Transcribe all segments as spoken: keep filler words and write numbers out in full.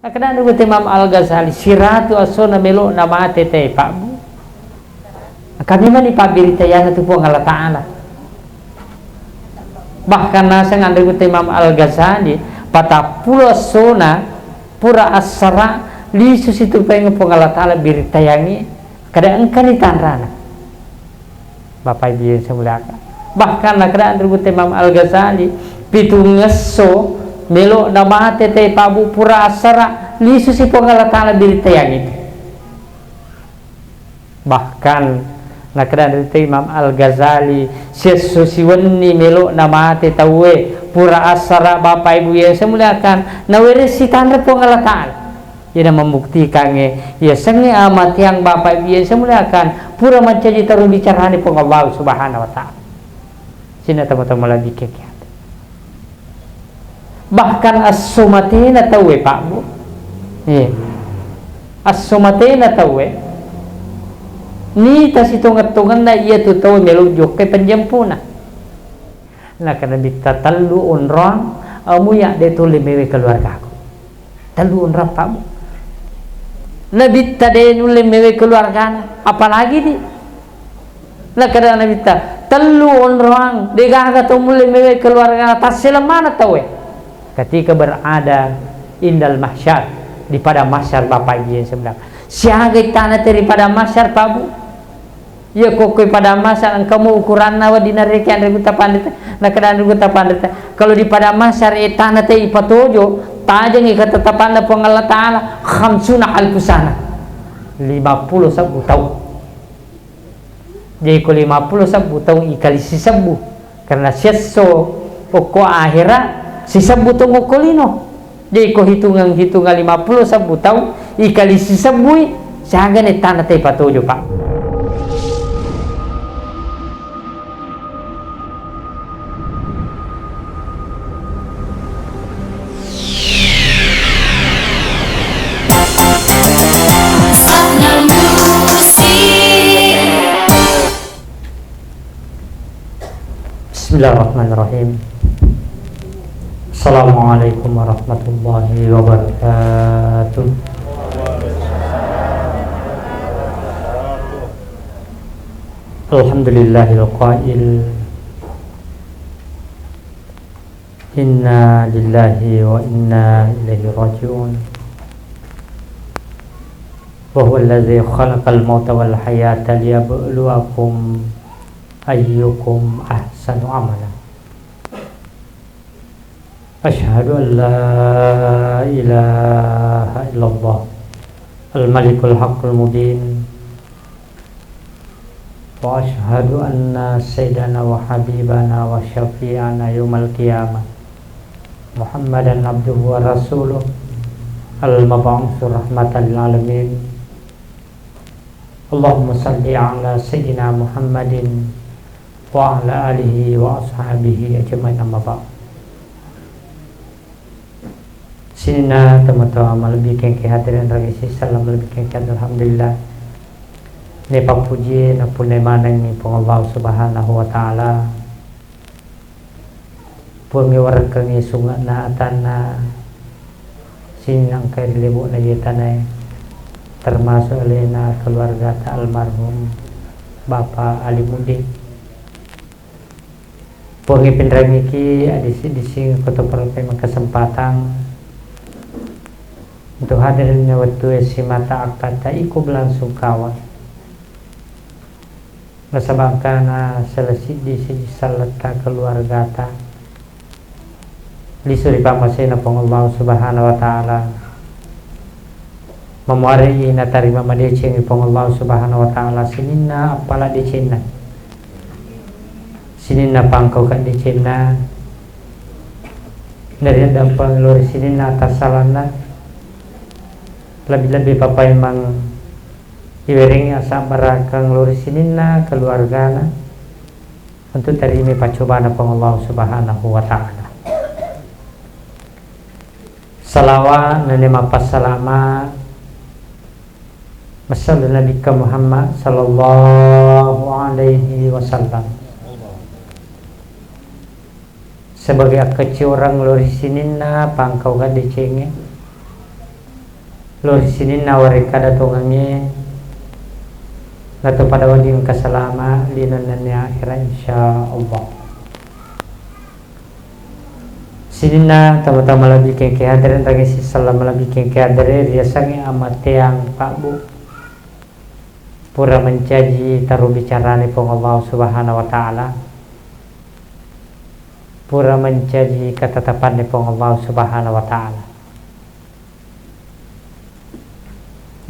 Nakkeda Anre Guru Imam Al-Ghazali, siratu essona melo namate te pabbu. Kami mani pabbiritayana tu Puang Allah Ta'ala. Bahkan naseng Anre Guru Imam Al-Ghazali, patappulo essona pura assara lisu situpaeng Puang Allah Ta'ala biritayangi, kada engkani tanrana. Bapak Ibu yang saya muliakan. Bahkan nakkeda Anre Guru Imam Al-Ghazali, pitungngesso melo namate te pabbu pura assara lisu si Puang Allah Ta'ala biritayangi. Bahkan nakkeda Anre Guru Imam Al-Ghazali, siesso siwenni melo namate tauwe pura assara, Bapak Ibu yang saya muliakan, nawereng sitanre Puang Allah Ta'ala. Iyana membuktikangnge, yasengnge amateang Bapak Ibu yang saya muliakan, pura mancaji taru bicarani Puang Allah Subhanahu wa Ta'ala. Sininna tomatoa malebbi kekkiate. Bahkan esso matena tauwe, Pak Bu. Iya. Esso matena tauwe, nita sitongeng-tongenna iyatu tauwe melo jokkai penjempuna. Nakkeda Nabitta, tellu onroang, amu ya de tulle mewe keluargaku. Tellu onroang, Pak Bu. Nabitta de nulle mewe keluargana, apalagi di. Nakkeda Nabitta, tellu onroang, de gaga to mulle mewe keluargana, tasseleng maneng tauwe. Ketika berada indal mahsyar, di padang mahsyar, Bapak Ibu yang saya muliakan. Siaga ittana te ri padang mahsyar, Pak Bu? Iya, kokkoi padang mahsyar, engka mo ukuranna wedding narekki Anre Guru Tapanrita. Nakkeda Anre Guru Tapanrita, kalau di padang mahsyar, eh, tana te ipatojo, tajengi ketetapanna Puang Allah Ta'ala, khamsuna alfu sana. Lima puluh sebbu taung. Jadi ko lima puluh sebbu taung ikali sisebbu. Karena siesso okko ahera sisebbu taung okko lino. Jadi ko hitungeng-hitungeng lima puluh sebbu taung ikali sisebbui, siaga ne tana te patojo, Pak. Bismillahirrahmanirrahim. Assalamualaikum warahmatullahi wabarakatuh. Alhamdulillahil qail, inna lillahi wa inna ilaihi raji'un. Wa huwa alladzi khalaqal mauta wal hayata liyabluwakum ayyukum ahsanu amala. Asyhadu an la ilaha illallah al-malikul haqqul mubin. Wa asyhadu anna sayyidana wa habibana wa syafi'ana yaumal qiyamah Muhammadan abduhu wa rasuluh al-mab'usu rahmatan lil alamin. Allahumma salli ala sayyidina Muhammadin wa ala alihi wa ashabihi ajmain, amma ba'd. Sininna tomatoa malebbi kengke hadirin ragi sisella malebbi kengke, alhamdulillah. Ne pappuji napunnai manengngi Puang Allah Subhanahu wa Ta'ala. Puangnge warekkengngi sunge'na atanna sininna engkae ri lebo'na iye tanae, termasuk alena keluargata almarhum Bapak Alimuddin. Puangnge pinrengngiki adisi-dising koto perloke makasempatang untuk hadir dina wettue simata akkata iko belangsungkawa. Nasaba engkana sala siddi siji salletta keluargata lisu ri pammasena Puang Allah Subhanahu wa Ta'ala. Mamuare'i natarima madecengi Puang Allah Subhanahu wa Ta'ala sininna appala decenna, sininna pangkauka decenna, nariaddampeng lori sininna tassalanna, lebbi-lebbi papaimeng iwerengngi asabbarakeng lori sininna keluargana untuk tarimai paccobana Puang Allah Subhanahu wa Ta'ala. Salawa nane mappassalama massal Nabikka Muhammad sallallahu alaihi wasallam. Sebagai akkeccioreng lori sininna pangkauka decengnge, Lao ri sininna warekkada tongengnge, nato pada wedding engka salama lino nennia akhera, insya Allah. Sininna tama-tama malebbi kengke hadere, rangi sisella malebbi kengke hadere, riasengnge amateang pabbu. Pura mencaji taro bicarane Puang Allah Subhanahu wa Ta'ala. Pura mencaji ketetapanne Puang Allah Subhanahu wa Ta'ala.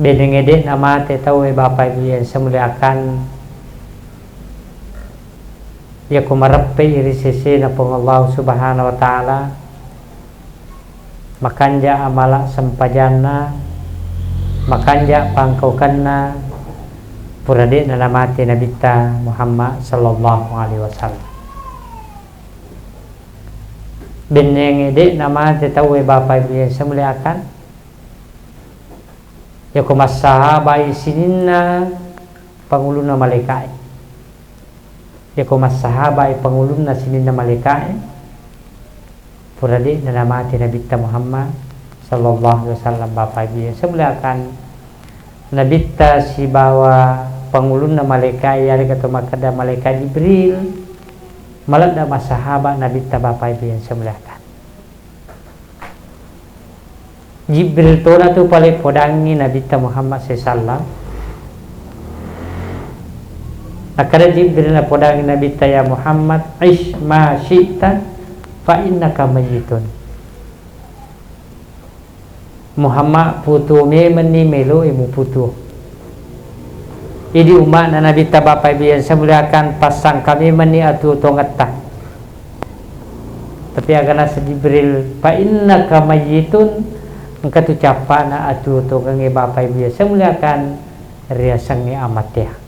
Bennengnge de'na mate tauwe, Bapak Ibu yang saya muliakan, yako mareppei ri sesena Puang Allah Subhanahu wa Ta'ala, makanja amala sempajanna, makanja pangkaukenna, pura de'na namate Nabitta Muhammad sallallahu alaihi wasallam. Bennengnge de'na mate tauwe, Bapak Ibu yang saya muliakan, yako massahabai sininna pangulunna malaikae. Yako massahabai pangulunna sininna malaikae, pura de'na namate Nabitta Muhammad sallallahu alaihi wasallam, Bapak Ibu yang saya muliakan, Nabitta sibawa pangulunna malaikae, yarega to makkeda malaikat Jibril, maladda massahaba Nabitta, Bapak Ibu yang saya muliakan. Jibril tona tu pale podangngi Nabitta Muhammad sallallahu alaihi wasallam. Nakkeda Jibril napodangngi Nabitta, "Ya Muhammad, ish ma syi'ta, fa innaka mayyitun." Muhammad, putu memenni meloe muputu. Idi umma'na Nabitta, Bapak Ibu yang saya muliakan, passangka memenni atuo tongetta. Tapi aga naseng Jibril, "Fa innaka mayyitun," engka tu cappa'na atuo tongengnge, Bapak Ibu yang saya muliakan, riasengnge amateang.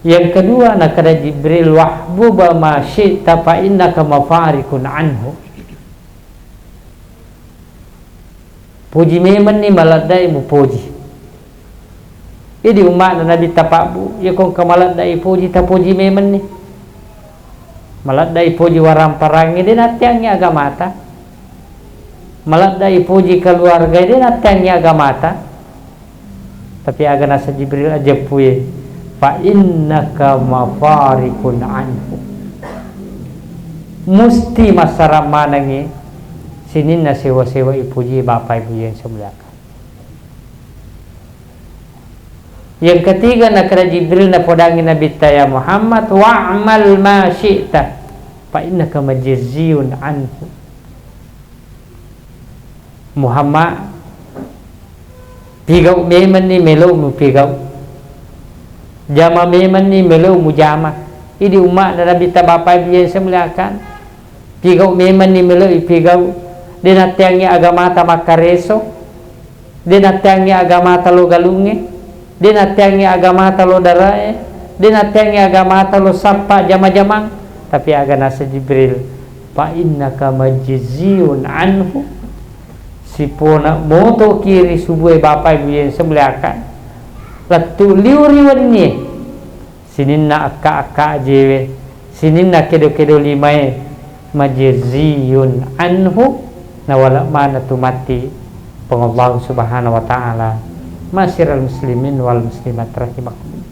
Yang kedua, nakkeda Jibril, "Wahbuba ma syi'ta fa innaka mafarikun anhu." Poji memenni maleddai mupoji. Idi umma'na Nabitta pabbu, yako engka maleddai poji, tapoji memenni. Maleddai poji waramparangnge, de natteangngi agamata. Maleddai poji keluarga, de natteangngi agamata. Tapi aga naseng Jibril, ajeppui, "Fa innaka mafarikun anhu." Musti massarang manengngi sininna sewa-sewa ipuji, Bapak Ibu yang saya muliakan. Yang ketiga, nakkeda Jibril napodangngi Nabitta, "Ya Muhammad, wa'mal ma syi'ta, fa innaka majziyun anhu." Muhammad, pigau memenni melo mupigau. Jama memenni melo mujama. Idi umma'na Nabitta, Bapak Ibu yang saya muliakan. Pigau memenni melo ipigau. De natteangngi agamata makkareso. De natteangngi agamata lo galungnge. De natteangngi agamata lo darae, de natteangngi agamata lo sappa jama-jamang, tapi aga naseng Jibril, "Fa innaka majziyun anhu." Sipona motoki ri subue, Bapak Ibu yang saya muliakan. Lettu liu ri wennie. Sininna akka-akka ajewe, sininna kedo-kedo limae, majziyun anhu, nawala mana tu matti Puang Allah Subhanahu wa Ta'ala. Ma'asyiral muslimin wal muslimat rahimakum.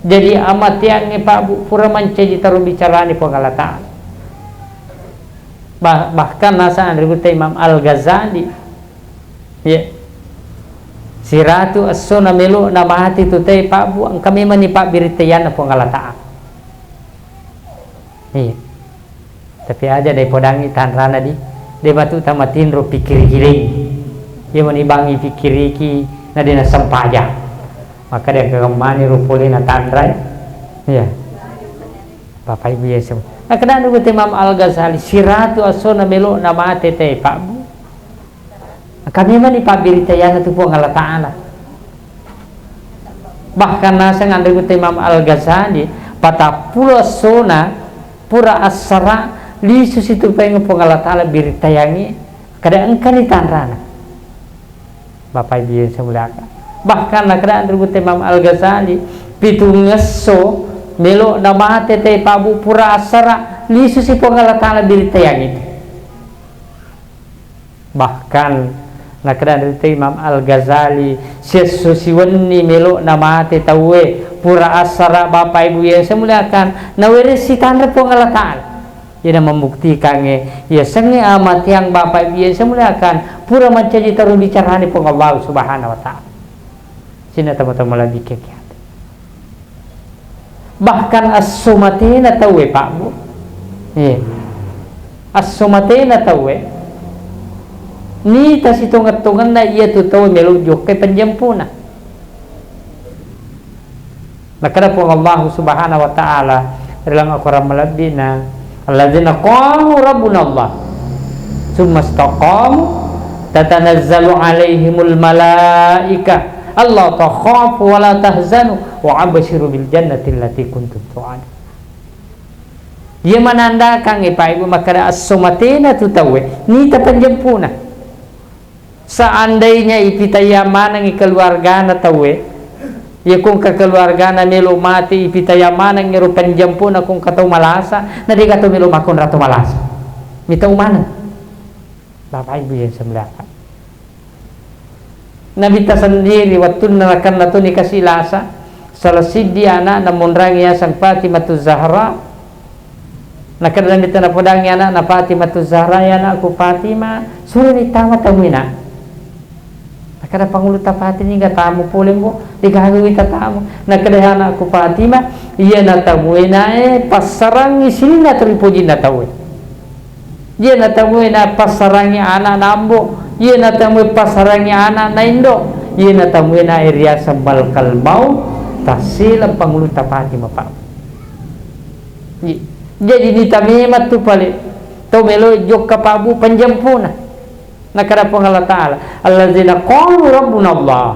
Jadi amateangnge pabbu pura mancaji taro bicarani Puang Allah Ta'ala. Bah-, bahkan nasa anre gutta Imam Al-Ghazali. Iya. Siratu esso na melo na mati tu te pabbu, engka memang ni pabbirittayanna Puang Allah Ta'ala. Iya. Tapi aja dai podangi tanrana di, de matu tamatinro pikiriki dei. Iya mani bangi pikiriki na de nasempajang. Maka de kagemmani ro pole na tanrai. Iya. Bapak Ibu yang sem-, na kedanu gute Imam Al-Ghazali, siratu esso na melo na mate te pabbu. Kami mani pabbiritayana tu Puang Allah Ta'ala. Bahkan naseng anre gute Imam Al-Ghazali, patappulo essona pura assara lisu situpaeng Puang Allah Ta'ala biritayangi, kada engkani tanrana. Bapak Ibu yang saya muliakan. Bahkan nakeda anre gute Imam Al-Ghazali, pitungngesso melo na mate te pabbu pura assara lisu si Puang Allah Ta'ala biritayangi. Bahkan, nakkeda ritu Imam Al-Ghazali, siesso siwenni melo'na mate tauwe, pura assara, Bapak Ibu yang saya muliakan, naweresi tanre Puang Allah Ta'ala. Iyana membuktikangnge, yasengnge amatiang, Bapak Ibu yang saya muliakan, pura mancaji terus bicarani Puang Allah Subhanahu wa Ta'ala. Sininna tau-tau malebbi keke ati. Bahkan esso matena tauwe, Pak, Bu. Iya. Esso matena tauwe. Nita sitongeng-tongenna iyatu tauwe melo jokkai panjempuna. Nakkeda Puang Allah Subhanahu wa Ta'ala ri laleng Al-Qur'an malebbi'na, "Alladzina qalu rabbuna Allah, tsumma istaqamu, tatanazzalu alaihimul malaika, alla takhafu wa la tahzanu, wa absyiru bil jannati allati kuntum tu'adun." Iya menandakan, eh, Pak Ibu, makkeda esso matena tu tauwe, nita panjempuna. Seandainya ipitayang manengngi keluargana tauwe, iya kongka keluargana melo mate, ipitayang manengngi ro panjempuna kongka tau malasa, na dega tau melo makkonra tau malasa. Mitau maneng. Bapak Ibu yang saya muliakan. Nabitta sendiri wettunna nakenna toni kasi lasa, salah siddi ana'na monrangi yaseng Fatimatu Zahra, Nakkeda Nabitta napodangngi ana'na Fatimatu Zahra, "Ya anakku Fatimah, suroni tama tamuena." Nakkeda pangulutta Fatimah, "Niga tamu pole, Mbo? Degaga wita tamu." Nakkeda, "Ya anakku Fatimah, iyana tamuenae passarangngi sininna toripojinna tauwe. Iyana tamuena passarangngi ana'na ambo, iyana tamue passarangngi ana'na indo, iyana tamuenae riaseng malakal maut." Tassileng pangulutta Fatimah, Pak. Jadi nita memang tu pale tau melo jokka, Pak Bu, panjempuna. Nakkeda Puang Allah Ta'ala, "Allazina qalu rabbuna Allah."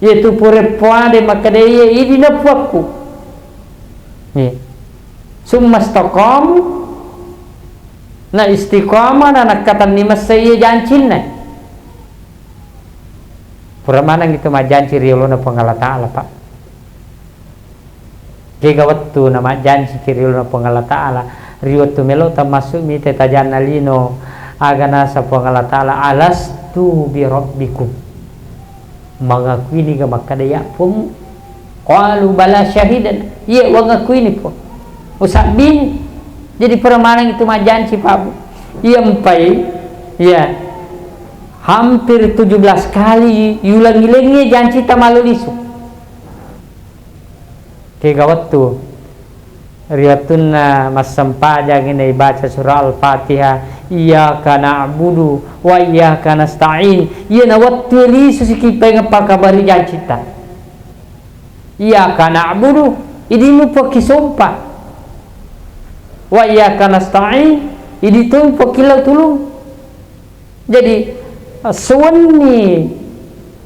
Iyatu pura poade makkeda, "Iya, idi na Puakku." Iya. "Tsumma istaqamu," na istiqamah, na nakkatenni messa iya jancinna. Pura maneng itu majjanci ri yolona Puang Allah Ta'ala, Pak. Kega wettu namajjanciki ri yolona Puang Allah Ta'ala, ri wettu melo tammassu mite tajanna lino, aga nasa Puang Allah Ta'ala, "Alastu bi rabbikum?" Mangakuiniga makkeda iya Puang? Qalu bala syahidna. Iya, wangakuini, Puang. Usabbini. Jadi pura maneng itu majjanci, Pak Bu. Iya mpai, iya. Hampir tujuh belas kali yulangi-langi jancita malolisu. Kega wettu, ri wettunna massempajang naibaca surah Al-Fatihah, "Iyyaka na'budu wa iyyaka nasta'in." Iyana wettu lisu siki paeng pakabari jancita. "Iyyaka na'budu," idimu Puang kisompa. "Wa iyyaka nasta'in," idi tu Puang kilau tulung. Jadi, suwenni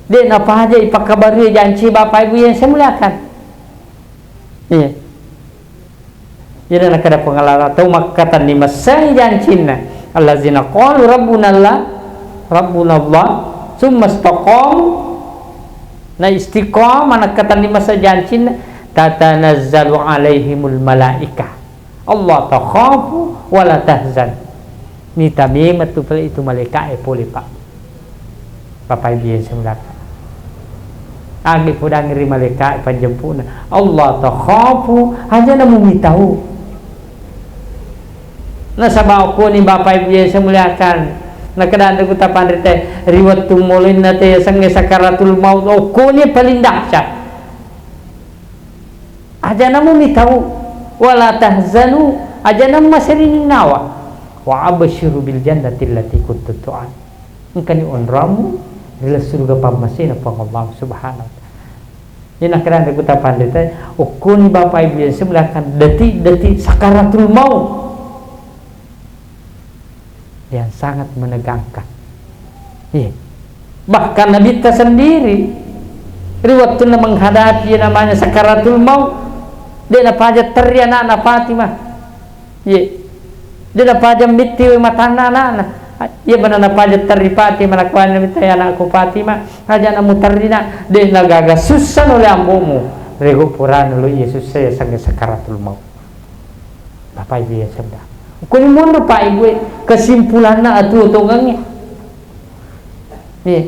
de napaja ipakkabarui janci Bapak Ibu yang saya muliakan. Iya. Jadi nakkeda Puang Allah, tau makkatenni messengi jancinna. Allazina qalu rabbuna Allah, rabbuna Allah, tsumma istaqamu, na istiqamah nakkatenni messe jancinna, tatanazzalu alaihimul malaikah. Alla takhafu wa la tahzan. Nita memang tu pale itu malaika'e pole, Pak. Bapak Ibu yang saya muliakan. Agi podang ri malaika'e panjempuna. Alla takhafu, aja namu mitau. Nasaba okkoni Bapak Ibu yang saya muliakan. Nakkeda anre ku tapanrita ri wettu molenna te yasengnge sakaratul maut, okkoni paling dahsyat. Aja namu mitau, wala tahzanu, aja namu maseri ninnawa. Wa absyiru bil jannati allati kuntum tu'ad. Engkani onroammu ri laleng suruga pammasena Puang Allah Subhanahu wa Ta'ala. Jadi nakkeda ku tapanrita, okkoni Bapak Ibu yang saya muliakan, detik-detik sakaratul maut yang sangat menegangkan. Iya. Bahkan Nabitta sendiri, ri wettunna menghadapi yang namanya sakaratul maut, de napaja terri anakna Fatimah. Iya. De napaja mitti matanna anakna. Iya, mana napaja terri Fatimah, nakuani Nabitta, "Ya anakku Fatimah, aja namu terri, Nak, de nagaga sussa oleh ambomu." Rego purana lo iya sussa yasengnge sakaratul maut. Bapak Ibu yang saya muliakan. Ukkoni monro, Pak, Ibu e, kesimpulanna atuo tongengnge. Iya.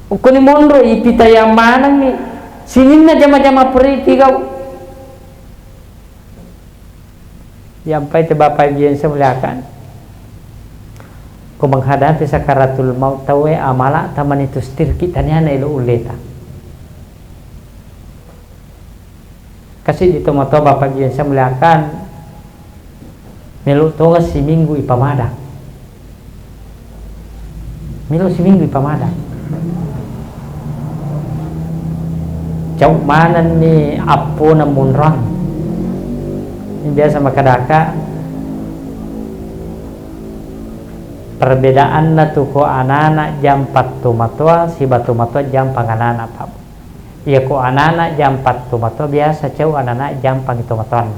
Ukkoni monro, ipitayang manengngi sininna jama-jama pura ipigau. Yampai te Bapak Ibu yang saya muliakan. Ko menghadapi sakaratul maut tauwe, amala tamani tustirki taniana elo ulleta. Kasi di tomatoa Bapak Ibu yang saya muliakan, melo tonga siminggu ipamada. Melo siminggu ipamada. Cau manenni appona monroang. Ini biasa makadaka, perbedaanna tu ko anana jampa tomatoa siba tomatoa jampa anana, Pak. Iya ko anana jampa tomatoa, biasa cau anana jampangi tomatoanna.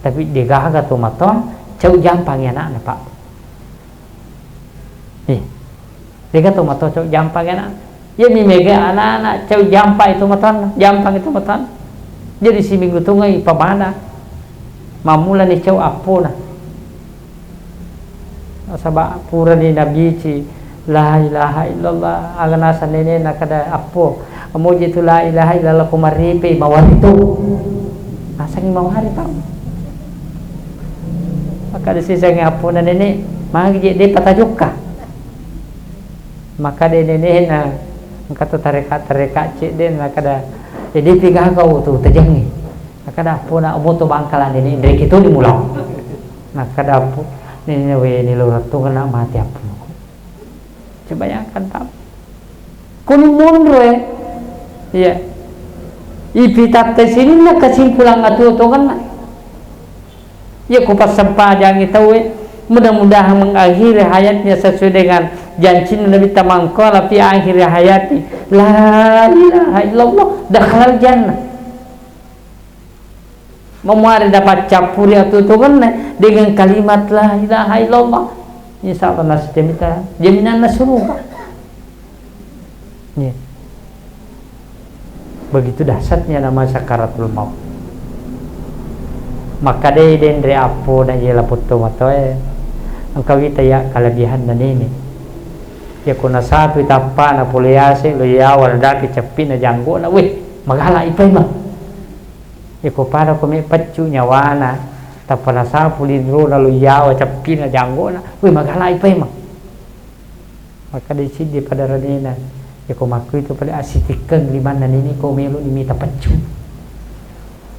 Tapi degaga tomatoa cau jampangi anakna, Pak. Ih, degaga tomatoa cau jampangi anakna. Iya mi mega anana cau jampangi tomatoanna, jampangi tomatoanna. Jadi siminggu tonga ipamada. Mammulani cau appona. Nasaba purani nabici, "La ilaha illallah," aga naseng nenena kada appo, "Moji tu la ilaha illallah ko maripe mawari tu." Nasengi mawari tau. Maka disisengi appona nene, "Magi je de patajokka." Maka de nenena, engka tu tareka-tareka cedde, nakada, "Ede pigaga tu tajengi." Nakada appona, "Omo to bangkala nene, ndreke to di mulau." Nakada appo, "Nene we ni lo rattu kena mati appoku." Coba bayangkan, Pak. Kuni monro, eh. Iya. Ipitatta sininna kesimpulan atuo tongenna. Iya, ko passempajangi tauwe, mudah-mudahan mengakhiri hayatnya sesuai dengan jancinna Nabi ta, "Man qala fi akhiri hayati la ilaha illallah dakhalal jannah." Mamuare dapaccappuri atuo-tuongenna dengan kalimat la ilaha illallah. Insya Allah nasijamita jaminanna suruga. Iya. Begitu dahsyatnya nama sakaratul maut. Maka dei denre appo na iya lapotto matoe. Engka wita ya kalebihanna nene. Ya ko nasapui tappana pole yase lo yawa nadaki ceppi'na janggona. Weh, magala ipaimeng. Iko pada ko me peccu nyawana, tappa nasapu linrona lo yawa ceppi'na janggona. Weh, magala ipaimeng. Maka dei siddi pada ranena, yako makkuitu pale assitikkeng limanna nene ko melo ni mita peccu.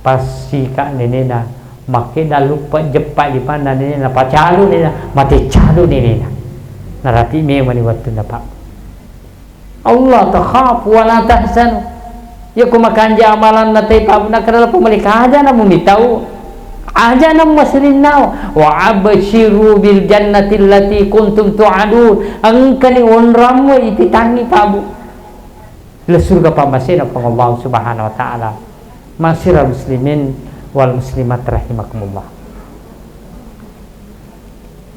Passika nenena, makkeda luppa jeppa limanna nenena, pacalu nenena, mate calu nenena. Narapi memani wettunna, Pak. Allah takhafu wa la tahzanu. Yako makanja amalanna tai pabuna kada pamali kaja namu mitau. Aja namu masirinnau. Wa absyiru bil jannati allati kuntum tu'adun. Engkani onrammu ipitangi pabu. Ila surga pamasena Puang Allah Subhanahu wa Ta'ala. Ma'asyiral muslimin wal muslimat rahimakumullah.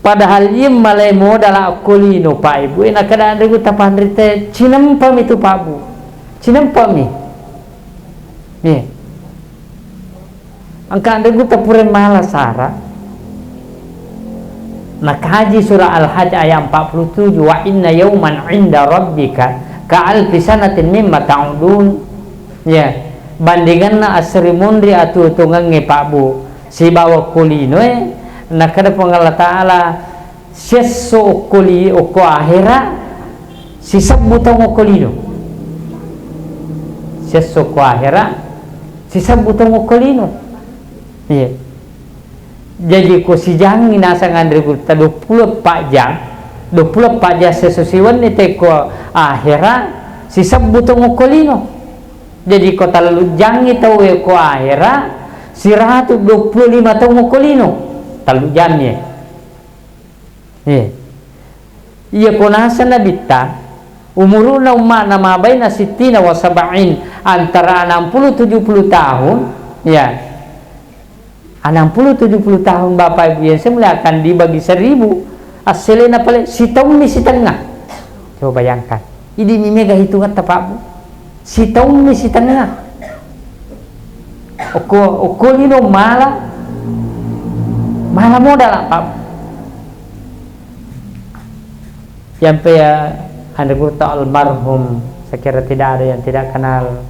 Padahal iye malai modala okko lino, Pak Ibu, eh, nakada anre gutta panrita, cinempami tu, Pak Bu. Cinempami. Nih. Engka anre gutta pura mala sara. Nakaji surah Al-Hajj ayat empat puluh tujuh, "Wa inna yauman inda rabbika ka alfi sanatin mimma ta'udun." Ya, bandinganna asri munri atuo-tuongengnge, Pak Bu. Sibawa ko linoe, nakkeda Puang Allah Ta'ala, siesso okko li-, okko ahera, sisebbu taung okko lino. Siesso okko ahera, sisebbu taung okko lino. Iya. Jaji ko sijangngi naseng anre gutta duappulo eppa jang, duappulo eppa jang siesso siwenni tekko ahera, sisebbu taung okko lino. Jaji ko tallu jangngi tauwe ko ahera, siratu duappulo lima taung okko lino. Tallu jammi, eh. Eh. Iya ko naseng Nabitta, umuruna umma'na mabaina sittina wa sab'in, antara enam puluh tujuh puluh tahun, ya. Enam puluh tujuh puluh tahun, Bapak Ibu yang saya muliakan, dibagi seribu, asselena pale sitaummi sitengnga. Coba bayangkan, idi mi mega hitungetta, Pak Bu. Sitaummi sitengnga. Okko, okko lino mala. Mala modala, Pak. Yampe ya, anre gurutta almarhum, saya kira tidak ada yang tidak kenal,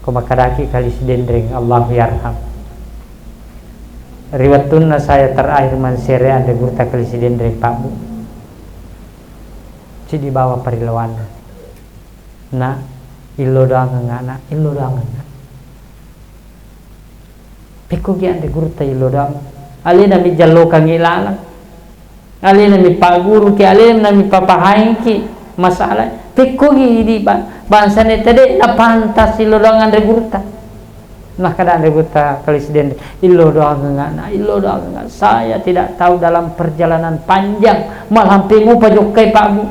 ko makkadaki Kali Sidenreng, Allahu yarham. Ri wettunna saya terakhir mansere anre gurutta Kali Sidenreng, Pak Bu. Ci dibawa parilawanna. Na, illo doangeng ana, illo doangeng ana. Pekkogi anre gurutta illo doang. Alena mi jallokangi lalang. Alena mi pagguruki, alena mi papahaingki masalah. Pekkogi idi ba-, bangsana tede na pantas illo doang anre gurutta. Nah, kada anre gurutta Kali Sidenreng, illo doangeng ana, illo doangeng ana. Saya tidak tahu dalam perjalanan panjang, malampe mupa jokkai Pak Bu.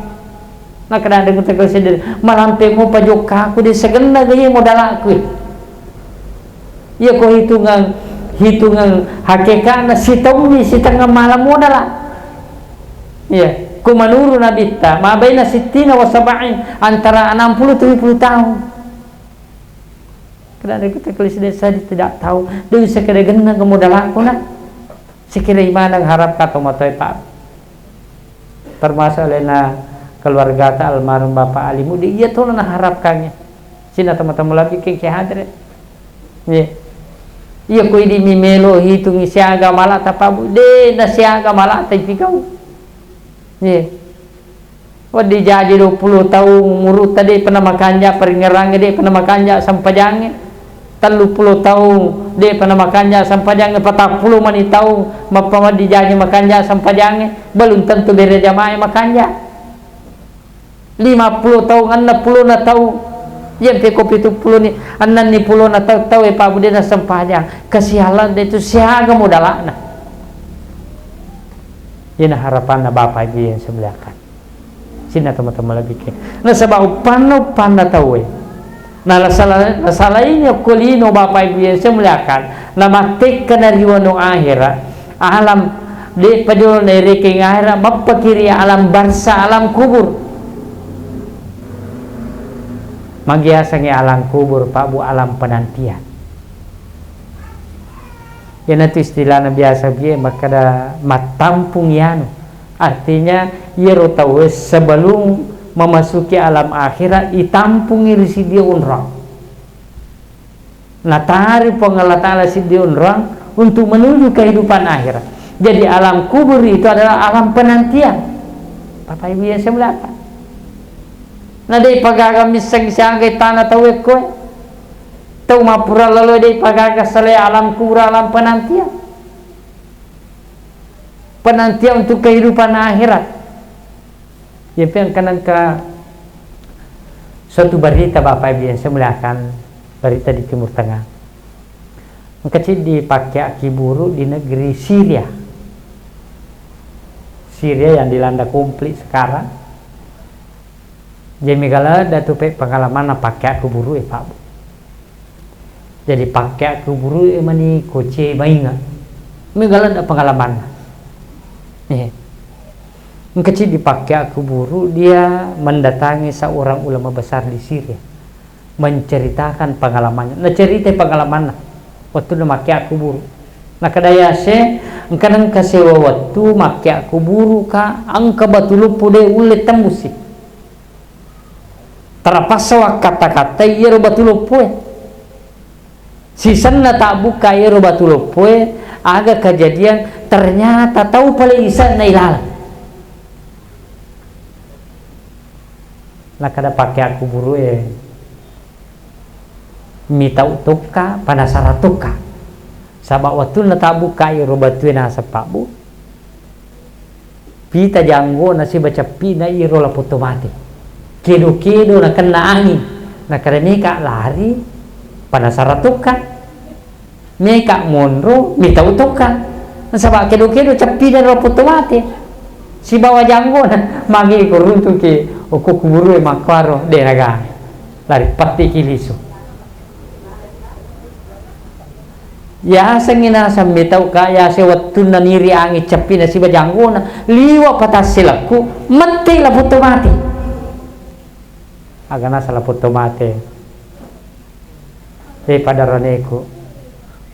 Nakkeda anre gurutta Kali Sidenreng, malampe mupa jokkaku, de sagenna gaye modalaku. Iya ko hitungang, hitungang hakekana sitaunni sitengnga mala modala. Iya, ko manuru Nabitta, ma baina sittina wa sab'in, antara enam puluh tujuh puluh tahun. Kada anre gurutta Kali Sidenreng, saya tidak tahu, de sakkeda genna modalaku na. Sekira imaneng harapka tomatoe Pak. Termasuk alena keluargata almarhum Bapak Ali Mudi, iya tona naharapkangnge. Sina teman-teman lagi ke, ke hadre. Ye. Iya ko idi mi melo hitungi siaga malata Pak Bu, de na siaga malata ipigau. Ye. Wedding jaji dua puluh taung umurutta de pernah makanja paringngerangnge, de pernah makanja sempajangnge. Tellu puluh taung, de'pa namakanja sempajangnge, patappulo mani taung, mappawedding jaji makanja sempajangnge, belum tentu bere jamaah makanja. Lima puluh taung, enneng puluh na taung, yempe ko pitu puluh ni, enneng ni puluh na taung, tau e Pak Bu de na sempajang, kesialan de tu siaga modala'na. Iyana harapanna Bapak Ibu yang saya muliakan. Sininna tomatoa malebbi'e. Nasaba uppanna, uppanna tauwe. Na nasala-, nasalaini okko lino Bapak Ibu yang saya muliakan, namattekkana ri wano ahera, alam de'pa jolo naerekeng ahera, mappakiri alam barsa, alam kubur. Magiasangngi alam kubur, Pak Bu, alam penantian. Iyanatu istilahna biasa biye makkeda mattampung iyanu. Artinya, iyaro tauwe sebelum memasuki alam akhirat, itampungi ri siddi onrong. Natari Puang Allah Ta'ala siddi onrong untuk menuju kehidupan akhirat. Jadi, alam kubur itu adalah alam penantian. Bapak Ibu yang saya muliakan. Na de' pagaga misseng siaga tana tauwe koe. Tau mappura lalo de' pagaga sale alam kubur, alam penantian. Penantian untuk kehidupan akhirat. Iya, pe engka nengka suatu berita, Bapak Ibu yang saya muliakan, berita di Timur Tengah. Engka ciddi pakkea' kuburu' di negeri Syria. Syria yang dilanda konflik sekarang. Jadi, mega ladda tu pe pengalamanna pakkea' kuburu' e, Pak. Jadi, pakkea' kuburu' e mani koce mainga. Mega ladda pengalamanna. Eh. Engka ciddi pakkea' kuburu', dia mendatangi seorang ulama besar di Syria, menceritakan pengalamannya. Naceritai pengalamanna. Wettunna makkea' kuburu'. Nakkeda, "Yase, engka nengka sewa wettu makkea' kuburu', Kak, engka batu loppo de' ulle temmusi. Terpaksa wakkatta-kattai iyaro batu loppoe. Sisenna tabbukka iyaro batu loppoe, aga kejadian, ternyata tau pale isenna ilaleng." Nakkeda pakkea' kuburu' e, "Mitau tokka, panasara tokka. Saba' wettunna tabbukka iyaro batue naseng, Pak Bu, pita janggona siba ceppi'na iyaro lapong tomate. Kedo-kedo nakenna anging, nakkeda meka lari, panasara tokka. Meka monro, mitau tokka. Nasaba' kedo-kedo ceppi'na lapong tomate sibawa janggona." Magi ko runtuki okko kuburu' e makkuaro, de' naga. Lari pettiki lisu. Yasengngi naseng mitau, Kak, yase wettunna niri anging ceppi'na siba janggona, liwa' patasse lekku, mette' lapong tomate. Aga naseng lapong tomate, "E, pada roneku,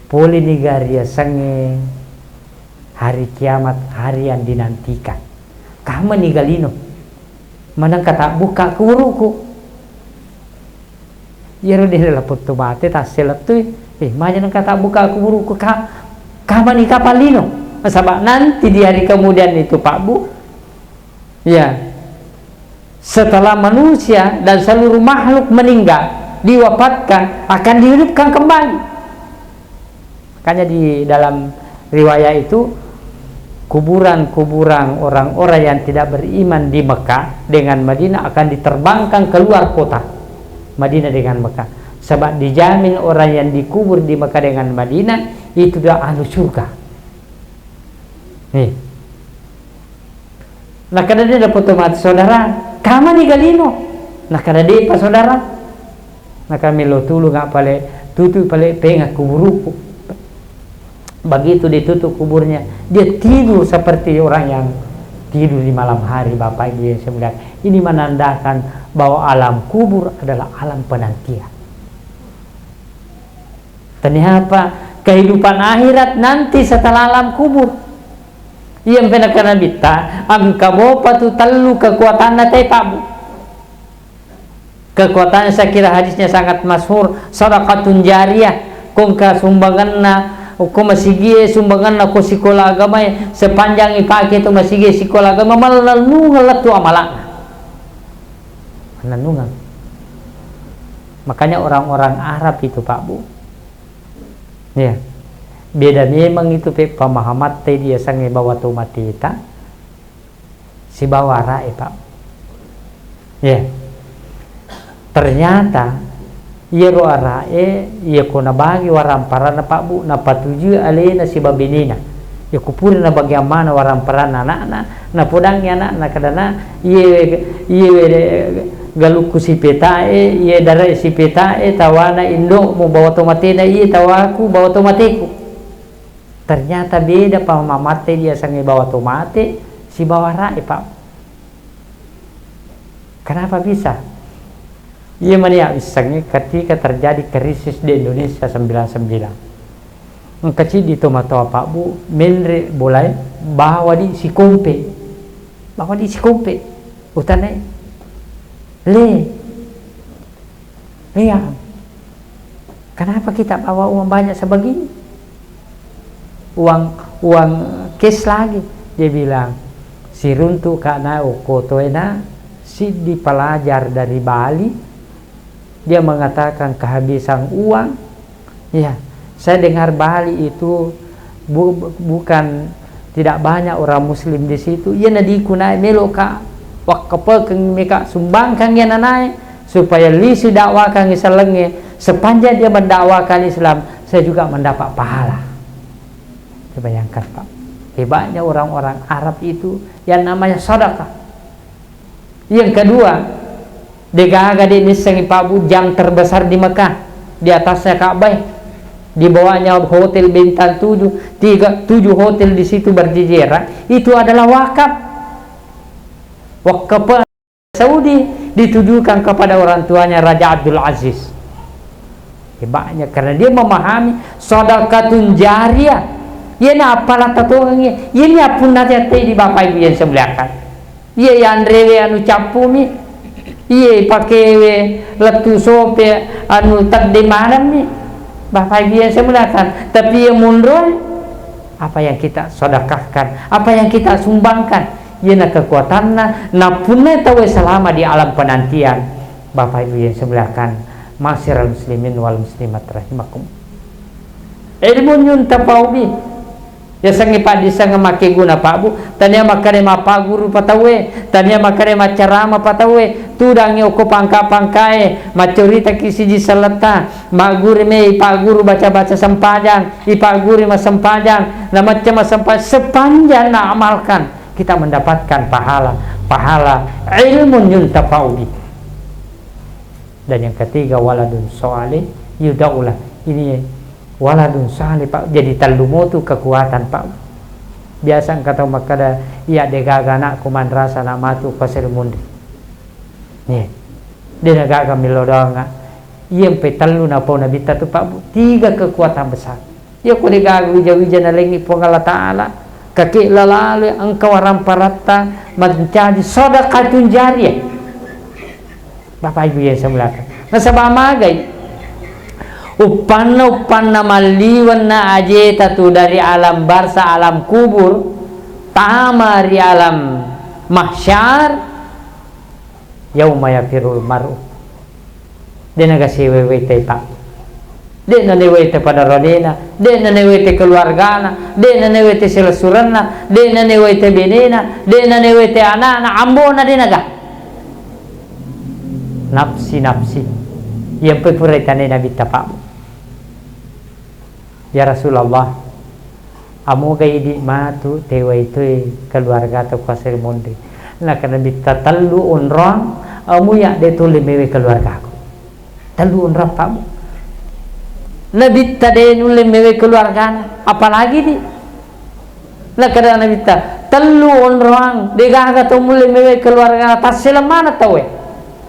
poleni ga riasengnge Hari kiamat, hari yang dinantikan. Kamani ga lino? Manengka tabbukka kuburuku. Iyaro de' lapong to mate tasselettui. Eh, maja nengka tabbukka kuburuku ka-, kamani kapang lino? Nasaba nanti di hari kemudian itu, Pak Bu, ya, setelah manusia dan seluruh makhluk meninggal, diwafatkan, akan dihidupkan kembali. Makanya di dalam riwayat itu, kuburan-kuburan orang-orang yang tidak beriman di Mekah dengan Madinah akan diterbangkan keluar kota Madinah dengan Mekah. Sebab dijamin orang yang dikubur di Mekah dengan Madinah itu dah ahlu surga. Nih. Nakada de' lapong to mate, saudara, kamani ga lino? Nakada de'pa, saudara. Nakada melo tulung, pale tutu pale penga kuburuku. Begitu ditutup kuburnya, dia tidur seperti orang yang tidur di malam hari, Bapak Ibu yang saya muliakan. Ini menandakan bahwa alam kubur adalah alam penantian. Ternyata kehidupan akhirat nanti setelah alam kubur. Iya, mpe nakana Nabitta, engka mopa tu tellu kekuatanna te, Pak Bu. Kekuatan, saya kira hadisnya sangat masyhur, sadaqatun jariyah, ko engka sumbanganna, ko masigie sumbanganna ko sikola agamae, sepanjang ipake tu masigie sikola agama, malennungeng lettu amala'na. Malennungeng. Makanya orang-orang Arab itu, Pak Bu, ya, beda memang itu pe pemahamatta diasengnge bawa to mateta sibawa ara'e, Pak. Ya. Ternyata iyaro ara'e, iya ko nabagi waramparanna, Pak Bu, napatujui alena sibawa benena. Iya ko pura nabagi ammana waramparanna ana'na, napodangngi ana'na, kadana, "Iye, iye galukku sipetae, iye darae sipetae, tawana indo'mu bawa to matena, iye tawaku bawa to mateku." Ternyata beda pamamatte diasengnge bawa to mate sibawa ara'e, Pak. Kenapa bisa? Iya mani ya, wissengnge ketika terjadi krisis di Indonesia sembilan sembilan. Engka ciddi tomatoa, Pak Bu, menre bolae, bawa di sikompe. Bawa di sikompe. Utanai. Le. Iya. Kenapa kita bawa uang banyak sebegini? Uang, uang cash lagi. Dia bilang, "Siruntu ka na okko toena, siddi pelajar dari Bali." Dia mengatakan kehabisan uang. Ya, saya dengar Bali itu bu-, bukan, tidak banyak orang muslim di situ. Iya nadiku nae, meloka wakkapekeng meka sumbangkang iya nanae supaya lisu dakwakan isellengnge. Sepanjang dia mendakwakan Islam, saya juga mendapat pahala. Coba bayangkan, Pak. Hebatnya orang-orang Arab itu yang namanya sedekah. Yang kedua, degaga de nissengi, Pak Bu, jam terbesar di Mekah, di atasnya Ka'bah. Di bawahnya hotel bintang tujuh, tiga, tujuh hotel di situ berjejeran, itu adalah wakaf. Wakaf Saudi ditujukan kepada orang tuanya Raja Abdul Aziz. Hebatnya, karena dia memahami sadaqatun jariyah. Iyana appala tatongengnge, iyana appunna tette di Bapak Ibu yang saya muliakan. Iya yanrewe anu cappumi, iya pakewe lettu sope anu tedde manammi. Bapak Ibu yang saya muliakan, tapi iya munroi, apa yang kita sedekahkan, apa yang kita sumbangkan, iyana kekuatanna, nappunna tauwe selama di alam penantian. Bapak Ibu yang saya muliakan, ma'asyiral muslimin wal muslimat rahimakum. Ilmu yuntafa'u bih. Yasengnge paddissengeng makkeguna, Pak Bu. Tania makkeda mappaguru pa tauwe, tania makkeda maccarama pa tauwe. Tudangngi okko pangka-pangkae, maccoritaki siji selletta, magguru me ipaguru baca-baca sempajang, ipaguru massempajang, na macca massempajang, sepanjang na amalkan, kita mendapatkan pahala, pahala ilmu yuntafa'u bih. Dan yang ketiga, waladun shalih yud'ulah. Ini waladun shalih, Pak. Jadi tellu motu kekuatan, Pak. Biasa engka tau makkeda, "Iya degaga anakku manrasa na matu pasir munri." Nih. De nagaga millau doanga. Iya mpe tellu napau Nabitta tu, Pak Bu. Tiga kekuatan besar. Iya ko degaga wija-wija nalengi Puang Allah Ta'ala. Kaki lalalui engka waramparatta mancaji sadaqatun jariyah. Bapak Ibu yang saya muliakan. Nasaba magai uppanna, uppanna malliwenna ajeta tu dari alam barza, alam kubur, tama ri alam mahsyar, yauma yafirrul mar'u. De' naga siwewete, Pak. De' nanewe te padaradena, de' nanewe te keluargana, de' nanewe te silessurenna, de' nanewe te benena, de' nanewe te anakna, ambona de' naga. Nafsi, nafsi. Iya mpe pura itane Nabitta, Pak. Ya Rasulullah, amoga idi matu tewai toi keluarga tau kuasai monri. Nakana Nabitta, tellu onrong, amu ya de' tulle mewe keluargaku. Tellu onrong, Pak. Nabitta de' nulle mewe keluargana, apalagi di. Nakana Nabitta, tellu onrong, de' gaga tau mulle mewe keluargana, tasseleng maneng tauwe.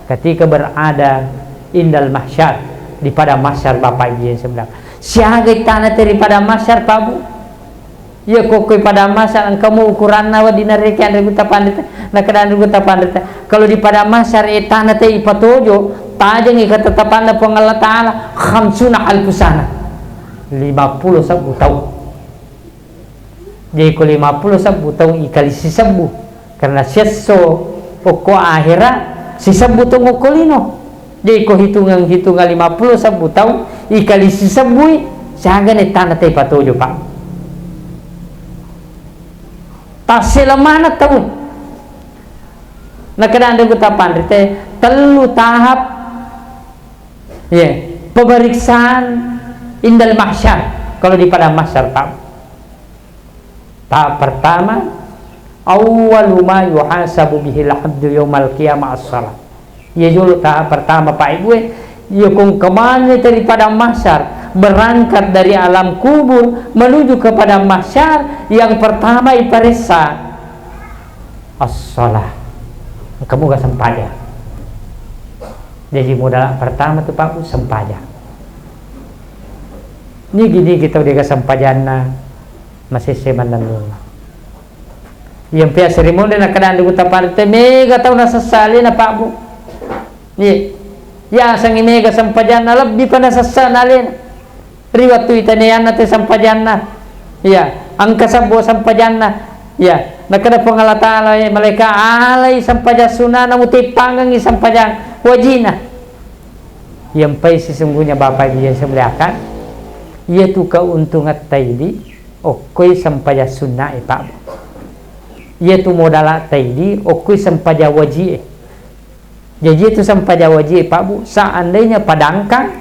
Ketika berada indal mahsyar, di padang mahsyar, Bapak Ibu yang sebelah. Siaga ittana te ri padang mahsyar, Pak Bu? Iya, kokkoi padang mahsyar, engka mo ukuranna wedding nareke Anre Gutta Panrita. Nakada Anre Gutta Panrita, kalau di padang mahsyar ittana te ipatojo, tajengi ketetapanna Puang Allah Ta'ala, khamsuna alfu sana. Lima puluh sebbu tau. Jadi ko lima puluh sebbu tau ikali sisebbu. Karena siesso okko ahera sisebbu tau okko lino. Jadi ko hitungeng-hitungeng lima puluh sebbu tau ikali sisebbui, siaga ne tana te patojo, Pak. Tasseleng maneng tau. Nakada Anre Gutta Panrita, tellu tahap, ya, pemeriksaan indal mahsyar, kalau di padang mahsyar, Pak. Tahap pertama, awwalu ma yuhasabu bihil abdu yaumal qiyamah as-shalah. Iya jolo tahap pertama, Pak Ibu, eh. Iya kong kemana dari padang mahsyar, berangkat dari alam kubur menuju ke padang mahsyar, yang pertama iparessa as-shalah. Engka moga sempajang. Jadi modal pertama tu, Pak Bu, sempajang. Nigi-nigi tau dega sempajanna, masesse mannennunna. Iya mpe aseri monri nakada Anre Gutta Panrita, mega tau nasessa alena, Pak Bu. Iya. Yasengi mega sempajanna, lebbi pa nasessa na alena. Ri wettu itaneanna te sempajanna. Iya, engka sebbu sempajanna. Iya, nakada Puang Allah Ta'ala, eh, malaika, alai sempajang sunnana muteppangengi sempajang wajina. Iya mpai sesungguhnya Bapak Ibu yang saya muliakan, iya tu keuntungan taidi, okkoi sempajang sunna e, Pak Bu. Iya tu modala taidi, okkoi sempajang wajib e. Jaji itu sempajang wajib e, Pak Bu, seandainya padangkang,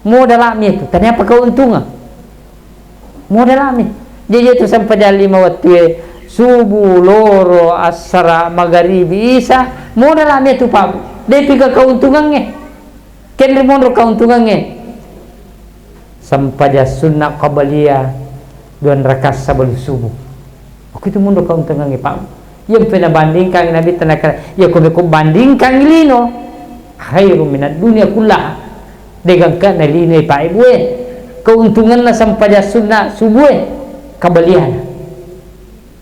modala mi itu, ternyata keuntungan. Modala mi. Jaji itu sempajang lima wettu e, subuh, loro, assara, magaribi, isa, modala mi itu, Pak Bu. Depi ke keuntungan e. Kenri monro keuntungan e. Sempajang sunna qabliyah dua rakaat sebelum subuh. Aku itu mundur keuntungan e, Pak. Iya mpe nabandingkan Nabi tanaka, iya ko meko bandingkan lino. Khairu minad dunya kullaha. Degangka na lino e, Pak Ibu e. Keuntunganna sempajang sunna subuh e. Qabliyah.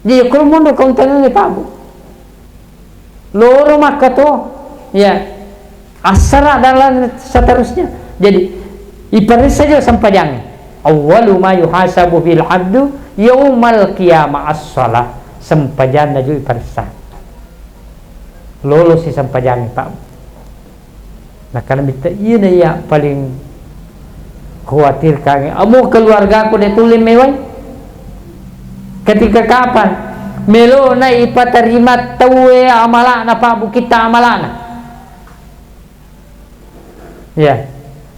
Jadi ko mundur keuntungan e, Pak Bu. Loro makkato, ya. Assara dan lain seterusnya. Jadi, iparessa jo sempajangnge. Awwalu ma yuhasabu fil abdu yaumal qiyamah as-shalah. Sempajanna jo iparessa. Lolosi sempajangnge, Pak. Nakana Nabitta, iyana iya paling khawatirkan, amo keluargaku de tulle mewai. Ketika kapan? Melona ipatarima tauwe amalana, Pak Bu, kitta amalana. Ya.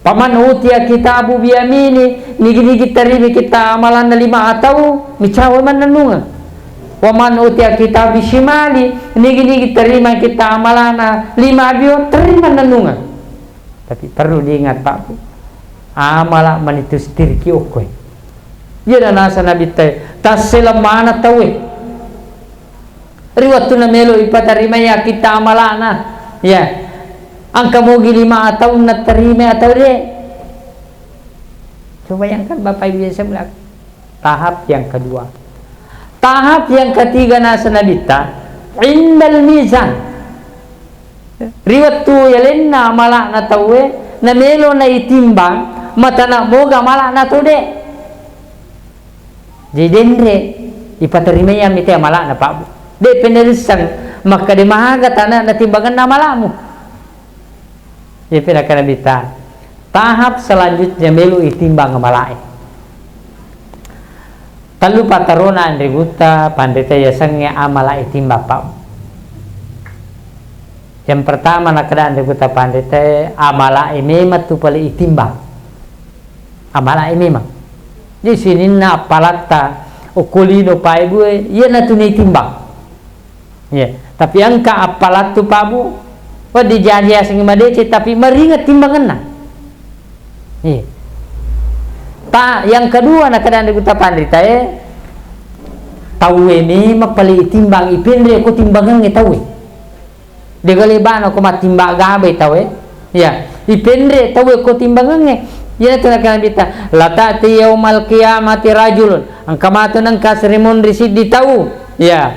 Paman utia kitabu biyamini, nigi-nigi tarimi kitta amalanna lima atau micawa mannennunga. Wa man utia kitabu shimali, nigi-nigi tarima kitta amalana lima abio, tarima mannennunga. Tapi perlu diingat, Pak Bu, amala manitu setiriki okkoe. Iya na nasa Nabitta, tasseleng maneng tauwe. Ri wettunna melo ipatarimai akkitta amalana, ya, engka mogi lima ataunna tarimai atau de. Coba bayangkan, Bapak Ibu yang saya muliakan. Tahap yang kedua. Tahap yang ketiga nasa Nabitta, indal mizan. Ri wettu yalenna amala'na tauwe, namelo naitimbang, matana moga amala'na tau de. Jadi denre, ipaterimai amite amala'na, Pak Bu. De penelissang, makkade maga tana natimbangenna amala'mu. Iya, pina kana Nabitta. Tahap selanjutnya melo itimbang amala'e. Tellu pattarona anre gutta panrita yasengnge amala itimbang, Pak. Yang pertama, nakkeda anre gutta panrita, amala'e memang tu pale itimbang. Amala'e memang. Jadi sininna appalatta okko lino paebue, iyanatu naitimbang. Iya, tapi engka appalattu, Pak Bu. Wedding jaji aseng madeceng, tapi maringet timbangenna. Iya. Ta, yang kedua, nakkeda anre gutta panritae, tauwe memang pale itimbang, ipenre ko timbangengnge tauwe. Dega lebana ko mattimbang gabai tauwe. Iya, ipenre tauwe ko timbangengnge. Iyanatu nakkeda Nabitta, "La ta'ti yaumal qiyamati rajulun." Engka matu nengka asri monri siddi tau. Iya.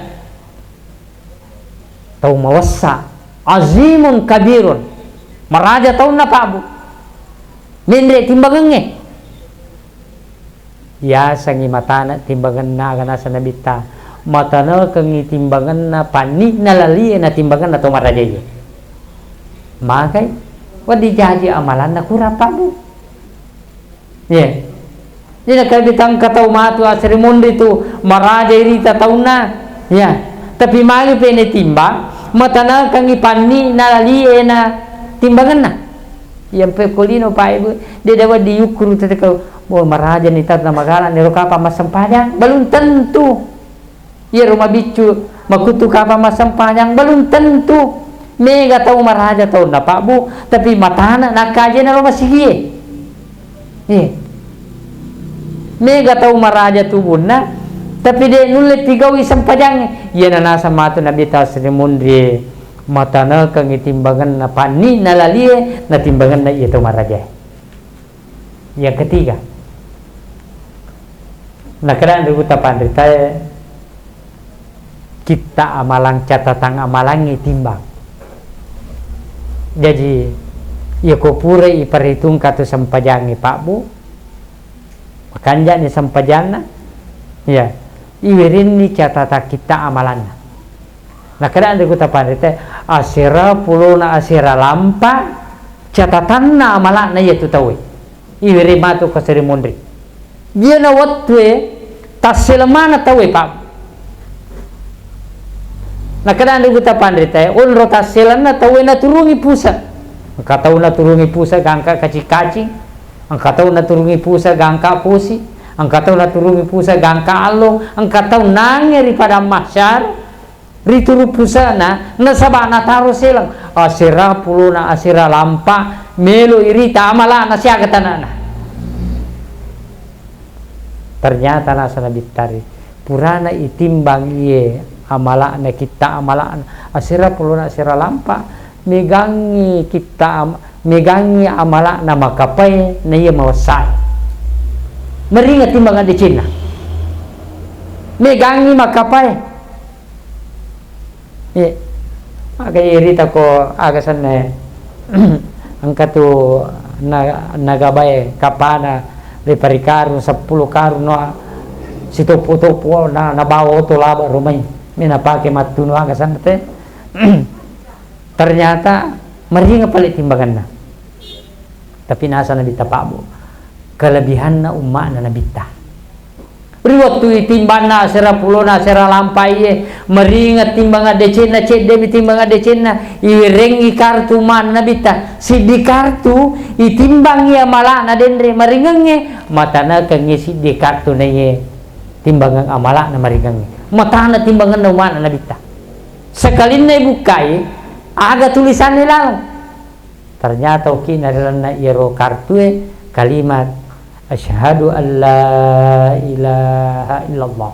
Tau mawessa, azimun kabirun. Maraja taunna, Pak Bu. Menre timbangengnge. Yasengngi matana timbangenna, aga nasa Nabitta. Matanakengngi timbangenna, panni'na lalie na timbangenna tau marajae. Magai, wedding jaji amalanna kurang, Pak Bu. Iya. Jadi nakkeda Nabitta, engka tau matu asri monri tu maraja irita taunna. Iya. Tapi magi pene timbang, matanakengngi panni'na lalie na timbangenna. Iya, mpe ko lino pae, Bu, de dawa diukkuru tete kau, "Oh, marajani tau na magala nero kapang massempajang?" Belum tentu. Iyaro mabiccu makuttu kapang massempajang, belum tentu. Mega tau maraja taunna, Pak Bu, tapi matana nakkajena ro masigie. Iya. Mega tau maraja tubunna, tapi de nulle pigaui sempajangnge. Iyana naseng matu Nabitta asri monrie, matanakengngi timbangenna panni'na lalie na timbangenna iya tau marajae. Yang ketiga, nakkeda anre gutta panritae, kitta amalang, catatang amalangnge timbang. Jaji, iya ko purai iperhitungkan tu sempajangnge, Pak Bu, makanjani sempajanna, iya, iwirinni catatang kitta amalanna. Nakkeda anre gutta panritae, asera pulona asera lampa catatanna amala'na iyatu tauwe. Iwere matu ko asri monri. Iyana wettue tasseleng maneng tauwe, Pak. Nakkeda anre gutta panritae, onro tasselenna tauwe naturungi puse. Engka tau naturungi puse gangka kacing-kacing, engka tau naturungi puse gangka posi, engka tau naturungi puse gangka allo, engka tau nangnge ri padang mahsyar. Rituru pusena, nasaba nataro seleng. Asera pulona asera lampa, melo irita amala'na siaga tanana. Ternyata nasa Nabitta ri, purana itimbang iye amala'na, kitta amala'na, asera pulona asera lampa, megangngi kitta am-, megangngi amala'na makapae, na iya mawessae. Meringa timbang adecenna. Megangngi makapae. Eh, aga irita ko aga senna, engka tu na-, nagabae kapana ri parikarung seppulo karung no sitoppo-toppo na, nabawa oto laba rumai. Mi napake mattunu aga senna te. Ternyata meringa pale timbanganna. Tapi nasa Nabitta, Pak Bu, kelebihanna umma'na Nabitta. Ri wettu itimbanna asera pulona asera lampa iye, meringa timbang adecenna, ceddemi timbang adecenna, iwerengngi kartu umma'na Nabitta, siddi kartu itimbangngi amala'na denre maringengnge, matanakengngi siddi kartu naiye timbangeng amala'na maringengnge. Matana timbangenna umma'na Nabitta. Sekalinna ibukkai, aga tulisanna laleng. Ternyata okki'na ri lalenna iyaro kartue kalimat, "Asyhadu an la ilaha illallah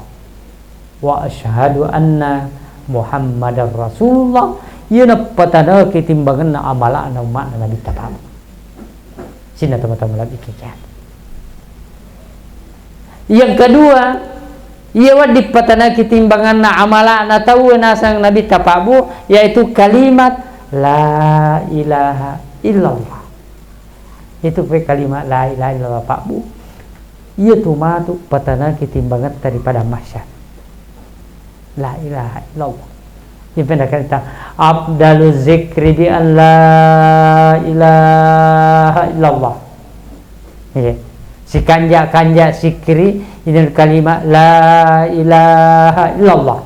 wa asyhadu anna Muhammadar Rasulullah." Iya nappatanaki timbangenna amala'na umma'na Nabitta, Pak. Sininna tomatoa malebbi kekkiat. Yang kedua, Iya wedding patanaki timbanganna amala'na tauwe naseng Nabitta Pak Bu, yaitu kalimat la ilaha illallah. Itu pe kalimat la ilaha illallah, Pak Bu. Iya tu matu patanaki timbangetta ri padang mahsyar. La ilaha illallah. Iya pe nakkatta, "Afdalu zikri bi an la ilaha illallah." Iya. Sikanja-kanja sikkiri ini kalimat la ilaha illallah.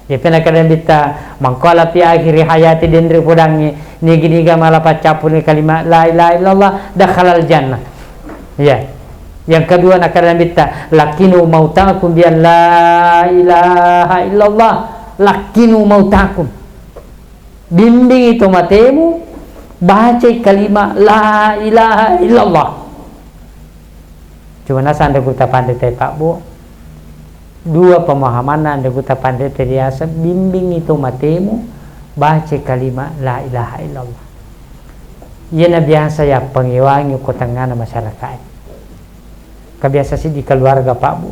Iya pe nakkeda Nabitta, "Man qala fi akhiri hayati," denre podangngi, niga-niga mala paccappuni kalimat la ilaha illallah, dakhalal jannah. Iya. Yang kedua nakkeda Nabitta, "Lakkinu mautakum bi an la ilaha illallah." Lakkinu mautakum. Bimbingi to matemu, bacai kalimat la ilaha illallah. Cuma nasang de gutta panrita, Pak Bu. Dua pemahamanna anre gutta panrita riaseng bimbingi to matemu baca kalimat la ilaha illallah. Iyana biasa yappangewangi ko tengngana masyarakat. Ka biasa siddi keluarga, Pak Bu.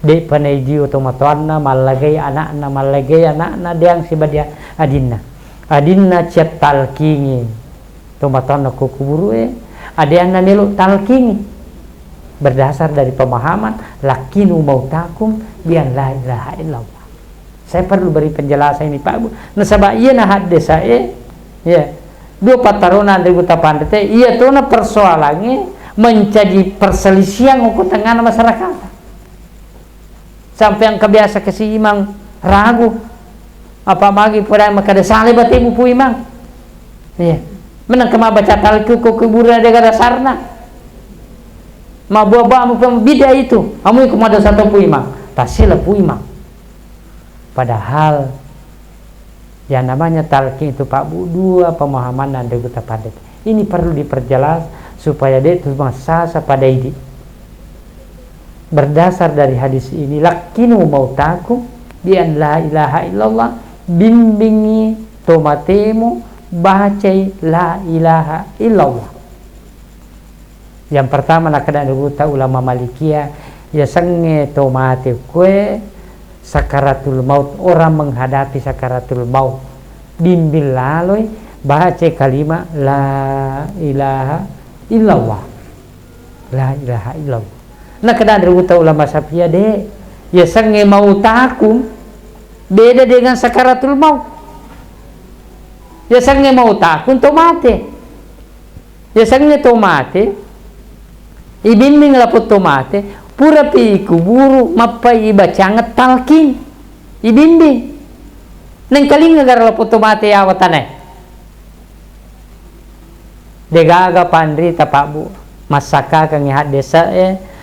De'pa naidio tomatoanna, mallagai anakna, mallagai anakna, deang sibadia adinna. Adinna ciattalkingi tomatoanna ko kuburu'e, adeanna melo talkingi. Berdasar dari pemahaman, "Lakkinu mautakum bi an la ilaha illallah." Saya perlu beri penjelasan ini, Pak Bu. Nasaba iyana haddesae, ya, dua pattarona anre gutta panrita, iya tona persoalannya menjadi perselisihan ko tengngana masyarakat. Sampai engka biasa kasi imang ragu. Apa magi pada makkeda sale batemu pu imang. Iya. Menang ke mabbaca talki ko kuburan de gaga dasarna. Mabua-bua mu pun bid'ah itu. Amu iku madosa to pu imang. Tasila pu imang. Padahal yang namanya talqin itu, Pak Bu, dua pemahaman dan regu tapadet. Ini perlu diperjelas supaya de tu masasa pada idi. Berdasar dari hadis ini, "Lakkinu mautakum bi an la ilaha illallah," bimbingi tomatemu bacai la ilaha illallah. Yang pertama, nakkeda gurutta ulama Malikiyah, yasengnge to mate kue sakaratul maut, orang menghadapi sakaratul maut, bimbing laloi baca kalimat la ilaha illallah. La ilaha illallah. Nakkeda gurutta ulama Syafi'iyah, de, yasengnge mautakum beda dengan sakaratul maut. Yasengnge mautakum to mate. Yasengnge to mate, ibimbing lapong to mate, purapi ikuburu, mappai ibacangeng talqin, ibimbing. Nengkalinga gara lapong to mate yawa tanae. Degaga panrita, Pak Bu, massakakengngi haddese'e,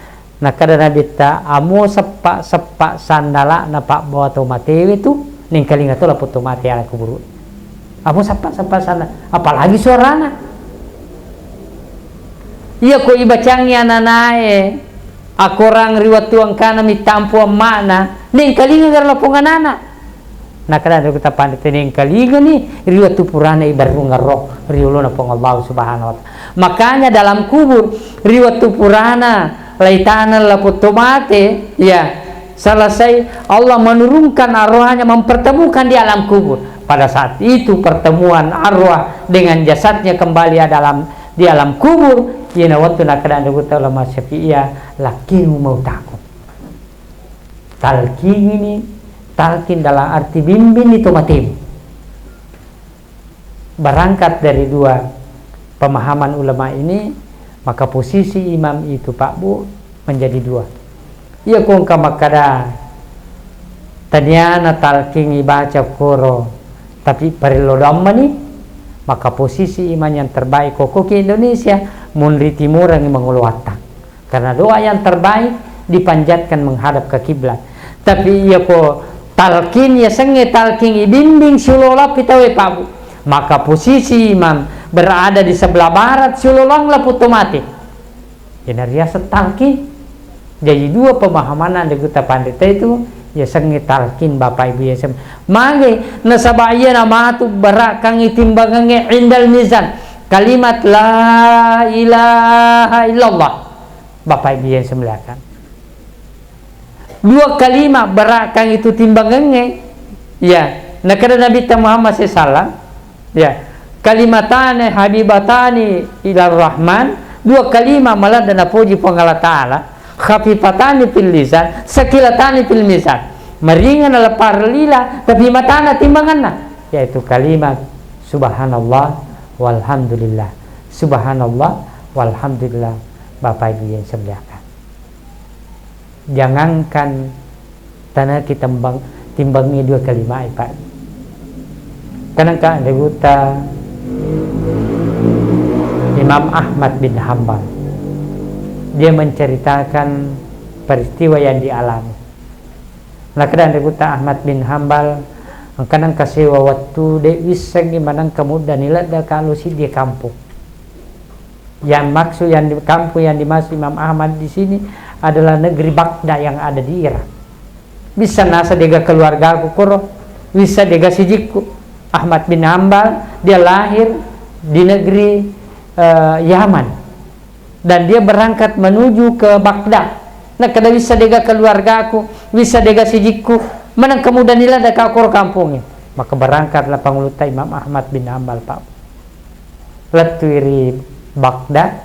Nakkeda Nabitta, "Amo seppa-seppa sandala'na pabbawa to matewe tu, nengkalinga to lapong to mate alam kuburu. Amo seppa-seppa sandala, apalagi suarana." Iya ko ibacangi ananae akorang ri wettu engkana mittampu amma'na, nengkalinga gara lapong anana. Nakkeda gurutta panrita, nengkalingani ri wettu purana iberrungeng ro ri olona Puang Allah Subhanahu wa Ta'ala. Makanya dalam kubur, ri wettu purana laitaneng lapong to mate, ya, selesai Allah menurunkan arwahnya mempertemukan di alam kubur. Pada saat itu pertemuan arwah dengan jasadnya kembali dalam, di alam kubur, iyana wettu nakkeda gurutta ulama Syafi'iyah, "Lakkinu mautakum." Talqingini, talqin dalam arti bimbingi to matemu. Berangkat dari dua pemahaman ulama ini, maka posisi imam itu, Pak Bu, menjadi dua. Iya ko engka makkeda taniana talqing ibaca koro, tapi parello doang mani, maka posisi imam yang terbaik ko, ko ki Indonesia, munri timurangi mangolo wattang. Karena doa yang terbaik dipanjatkan menghadap ke kiblat. Tapi iya ko talqin, yasengnge talqin ibimbing siulo lapong tauwe, Pak Bu, maka posisi imam berada di sebelah barat, siulo lapong to mate. Iyana riaseng talqin. Jadi dua pemahaman anre gurutta panrita itu, yasengnge talqin, Bapak Ibu, yaseng. Mage nasaba iyana matu berakkangi timbangengnge indal mizan. Kalimat la ilaha illallah. Bapak Ibu yang saya muliakan. Dua kalima berakang itu timbangengnge. Ya, nakada Nabitta Muhammad sallallahu alaihi wasallam, ya, kalimatani habibatani ilar Rahman, dua kalima maladda napoji Puang Allah Ta'ala, khafifatani fil lisan, sakilatani fil mizan. Maringan ala parlila, tapi matana timbanganna, yaitu kalimat subhanallah walhamdulillah. Subhanallah walhamdulillah. Bapak Ibu yang saya muliakan. Jangankan tanaki tembang, timbangi dua kalimat, Pak. Kadang ka anre gutta Imam Ahmad bin Hambal. Dia menceritakan peristiwa yang dialami. Nakada anre gutta Ahmad bin Hambal, engka nengka sewa wettu, de wissengi manengka mudda ni ladda kalo siddi kampung. Yang maksud, yang di, kampung yang dimaksud Imam Ahmad di sini adalah negeri Baghdad yang ada di Irak. Bisa nasa dega keluargaku koro, bisa dega sijikku. Ahmad bin Hambal, dia lahir di negeri, eh, Yaman. Dan dia berangkat menuju ke Baghdad. Nakada, bisa dega keluargaku, bisa dega sijikku, maneng kemudian nila deka koro kampungi. Maka berangkatlah pangulutta Imam Ahmad bin Hambal, Pak. Lettui ri Baghdad,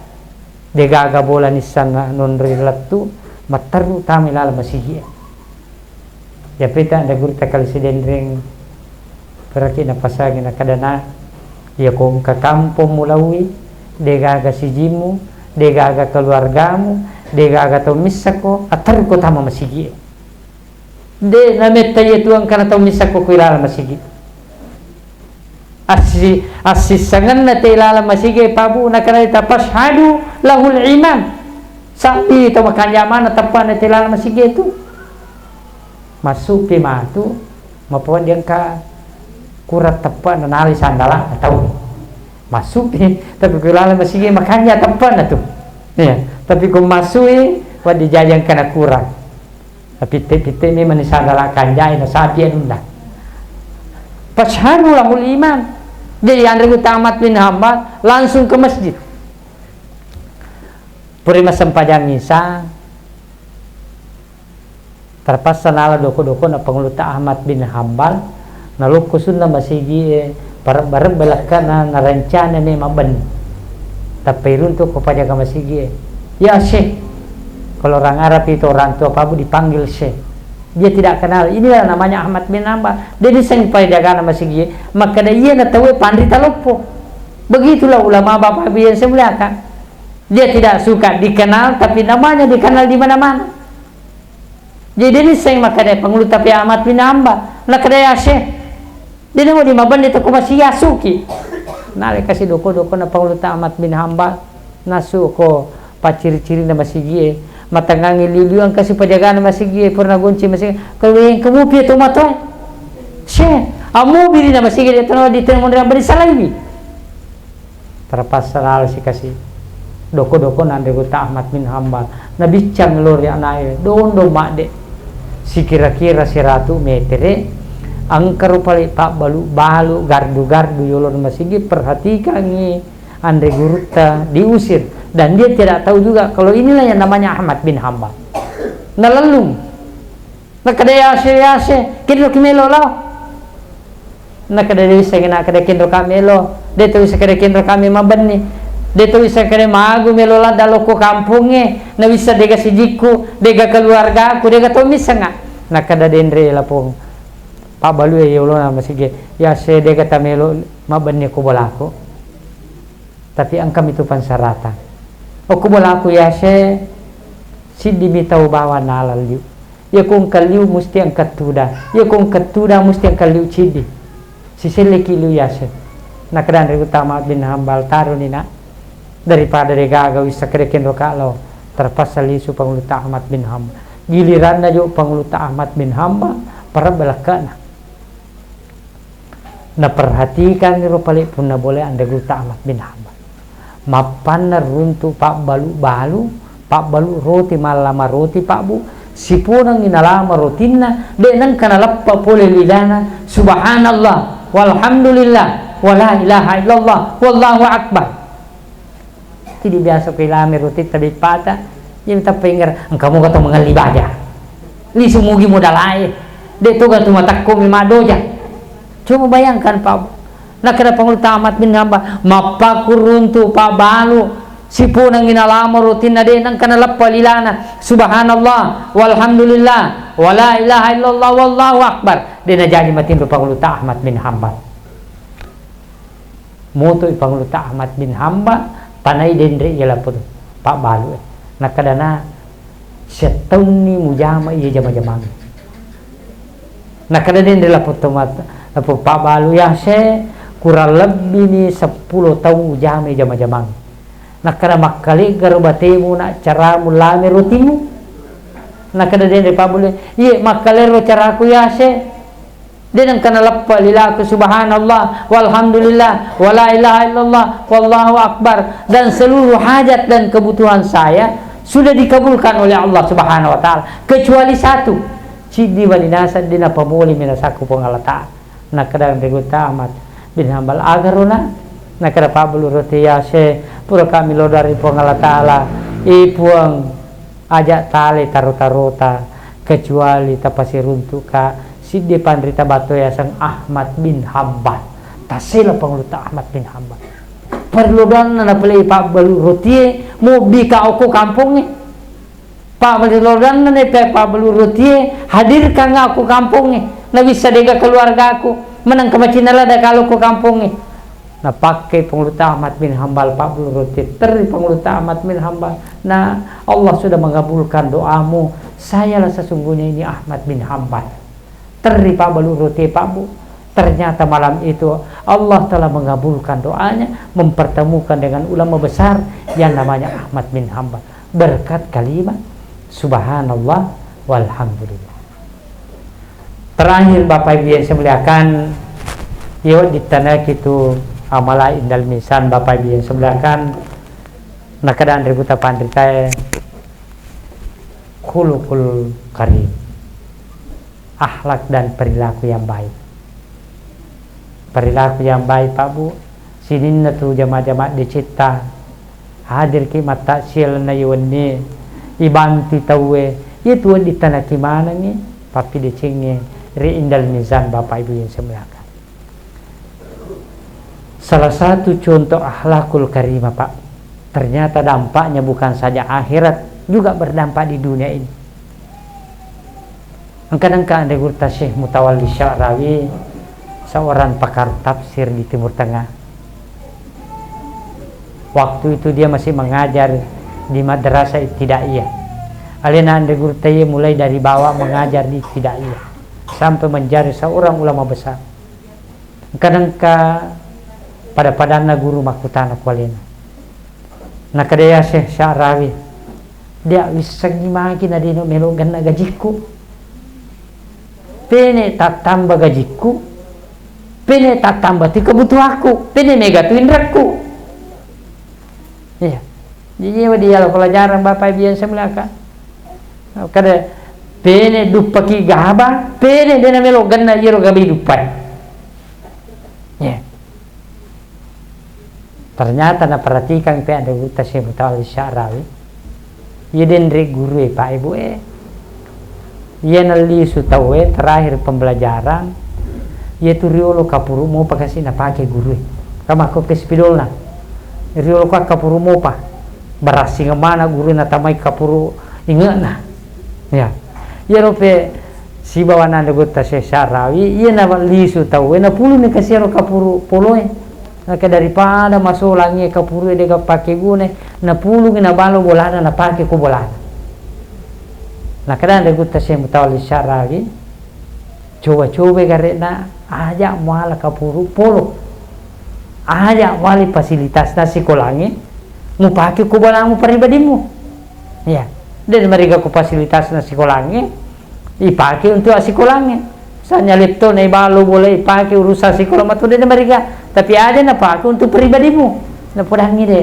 degaga bola nissanna nonroi lettu, matteru tama laleng masigi'e. Yapeta anre gurutta kali sidenreng, peraki napasangi nakadana, iya ko engka kampong mulaui, degaga sijimmu, degaga keluargamu, degaga tau missako, atteru ko tama masigi'e. De nametta iya tu engkana tau missako ko ilaleng masigi. Assi-, assissangenna te ilaleng masigi, Pak Bu, nakana ita, "Fashhadu lahul iman." Sabbi to makanja mana teppana te ilaleng masigi tu. Massupi matu, mapawedding engka kurang teppana nali sandala tau. Massupi, tapi ko ilaleng masigi makanja teppana tu. Iya, tapi ko massui, wedding jaji engkana kurang. Pitte-pitte memang ni sandala kanjai na sapi anunna. Fashhadu lahul iman. Jadi anre gutta Ahmad bin Hambal langsung ke masjid. Pura massempajang Isa, terpaksa nala doko-doko na pangulutta Ahmad bin Hambal, nalokko sunna masigi'e, parebba-rebba lakkana, narancana ni mabbenni. Tappa iruntu ko pajaga masigi'e, "Ya Syekh." Kalau orang Arab itu orang tua Pak Bu dipanggil Syekh. Dia tidak kenal. Inilah namanya Ahmad bin Hambal. Dia diseng pajagana masigi'e. Makkada iya na tauwe panrita loppo. Begitulah ulama Bapak Ibu yang saya muliakan. Dia tidak suka dikenal, tapi namanya dikenal di mana-mana. Jadi, de nisseng makkeda pangulutta Ahmad bin Hambal. Nakkeda, "Ya Syekh, de na wedding mabbenni to ko masigi'e, asuki." Nalekasi doko-doko na pangulutta Ahmad bin Hambal. Nasu ko pacciri-cirina masigi'e. Matangngangi liu-liu engkasi pajagana masigi'e, purana gonci masigi'e. Kalau yang kamu pia to matoe. Syekh, ammu birina masigi'e, de to na wedding to mabbenni, salaiwi. Terpaksa lalo sikasi doko-doko na anre gutta Ahmad bin Hambal. Nabiccang lao ri anae, "Dondong madde, sikira-kira siratu metere, engkaro pale pabbalu-balu, gardu-gardu yolona masigi, perhatikangi anre gurutta diusir." Dan dia tidak tahu juga kalau inilah yang namanya Ahmad bin Hambal. Nalellung. Nakkeda, "Ya Syekh, ya Syekh, kenroki melo lao." Nakkeda, "De wisseng nakkeda kenroka melo. De to wisseng keda kenroka melo mabbenni. De to wisseng keda magu melo ladda lokko kampongnge. Na wisseng dega sijikku, dega keluargaku, dega to missengnga." Nakkeda, "Denre lapong pabbalue yolona masigi. Ya Syekh, dega tamelo mabbenni ko bolaku. Tapi engkami tu pansarata. Okko bolaku, ya Syekh, siddimi tau bawang nala liu. Iya ko engka liu musti engka tuda. Iya ko engka tuda musti engka liu ciddi. Siselleki liu, ya Syekh." Nakkeda anre gutta Ahmad bin Hambal, "Taroni nak, daripada degaga wisseng keda kenroka lao." Terpaksa lisu pangulutta Ahmad bin Hambal. Giliranna jo pangulutta Ahmad bin Hambal, parebba lakkana. Naperhatikangngi ro pale punna bola anre gurutta Ahmad bin Hambal. Mappanna runtu pabbalu-balu, pabbalu roti, mallama roti, Pak Bu, siponengngi nalama rotinna, de nengka naleppa pole lidana, "Subhanallah, walhamdulillah, wala ilaha illallah, wallahu akbar." Jadi biasa ko ilame rotitta beppata, jadi tappa inggara, engka moga to mengelli baja. Lisu mugi modalae. De' toga tu matakko mi maddoja. Coba bayangkan, Pak. Nakkeda Pangulutta Ahmad bin Hambal, mappakuruntu pabbalu siponengngi nalamo rotinna de' nengka naleppa lilana. Subhanallah, walhamdulillah, wala ilaha illallah, wallahu akbar. De' najaji matinro Pangulutta Ahmad bin Hambal. Motoi Pangulutta Ahmad bin Hambal, tanai denre iya lapong pabbalu e. Nakkedana, "Siattaunni mujama iya jama-jamang." Nakkeda denre lapong to mat-, lapong pabbalu, "Yase, kurang lebbi ni seppulo taung ujama jama-jamang." Nakkeda, "Makkalegga ro batemu na caramu lame rotimu?" Nakkeda denre pabbalu, "Iye, makkalero caraku yase." De' nengka naleppa lilaku, subhanallah, walhamdulillah, wala ilaha illallah, wallahu akbar. Dan seluruh hajat dan kebutuhan saya sudah dikabulkan oleh Allah Subhanahu wa Ta'ala. Kecuali satu, ciddi walinasa de' napamoli minasaku Puang Allah Ta'ala. Nakkeda Pangulutta Ahmad bin Hambal, "Aga rona?" Nakkeda pabbalu rotie, "Yase, pura kami lo dari Puang Allah Ta'ala. I Puang, aja' tale taro-tarota, kecuali tapasiruntu'ka siddi panrita battoe yaseng Ahmad bin Hambal." Tasela Pangulutta Ahmad bin Hambal. Parellodanna napalei pabbalu rotie, mobbika okko kampongnge. Pabbalu rodanna ne pe pabbalu rotie, hadirkan okko kampongnge. Nabissa dega keluargaku, menang kemacinna lada kalau okko kampongnge. Napakke Pangulutta Ahmad bin Hambal pabbalu rotie, terri Pangulutta Ahmad bin Hambal. "Nah, Allah sudah mengabulkan doamu. Sayalah sesungguhnya ini Ahmad bin Hambal." Terri pabbalu rotie pabbu. Ternyata malam itu Allah telah mengabulkan doanya, mempertemukan dengan ulama besar yang namanya Ahmad bin Hambal. Berkat kalimat subhanallah walhamdulillah. Terakhir, Bapak Ibu yang saya muliakan, iya wedding tanaki tu amala indal mizan, Bapak Ibu yang saya muliakan, nakkeda anre buta panritae, khuluqul karim, akhlak dan perilaku yang baik. Perilaku yang baik, Pak Bu, sininna tu jama-jama decetta, hadirki mattaksialenna iwenni, ibantu tauwe, iya tu wedding tanaki manengi pappidecengnge ri indal mizan, Bapak Ibu yang saya muliakan. Salah satu contoh akhlakul karimah, Pak, ternyata dampaknya bukan saja akhirat, juga berdampak di dunia ini. Engka-engka anre gurutta Syekh Mutawalli Sya'rawi, seorang pakar tafsir di Timur Tengah. Waktu itu dia masih mengajar di madrasah ibtidaiyah. Alena anre gurutta iye mulai dari bawah mengajar di ibtidaiyah sampai menjadi seorang ulama besar. Engka-engka pada-padanna guru makkutana ku alena. Nakkeda iya Syekh Sya'rawi, "Dia wissengngi magi na deno melo genna gajikku. Pene tattamba gajikku, pene tattamba tu kebutuhanku, pene mega tu inrekku." Iya. Jadi, iya, di dalam pelajaran Bapak Ibu yang saya muliakan. Kada pene duppaki gaba, pene dena melo genna iyaro gabai duppai. Ya. Ternyata naperhatikan pe ada gurutta Syekh Mutawalli Sya'rawi. Iya denre guru e, Pak Ibu e. Iya nallisu tau e terakhir pembelajaran. Iya tu riolo kapuru mopa kasi napake guru e. Kamakko ke spidolna. Riolo ka kapuru mopa. Barassing mana guru e natamai kapuru inge'na. Ya. Iya rope sibawa nanda gurutta Syekh Sya'rawi, iya nallisu tau e napuluni kasi ero kapuru polo e. Naka daripada masolangngi kapurue dega pake guna, napulungi nabalo bolana napake ko bolana. Nakada anre gurutta Syekh Mutawalli Sya'rawi, coba-coba gare'na aja muala kapuru polo. Aja muali fasilitasna sikolangnge, mupake ko bolamu pribadimu. Iya, de mariga ko fasilitasna sikolangnge, ipake untuk assikolangnge. Misalnya laptop na ibalo bola ipake urusan sikola matu de mariga, tapi aja napake untuk pribadimu. Napodangngi de.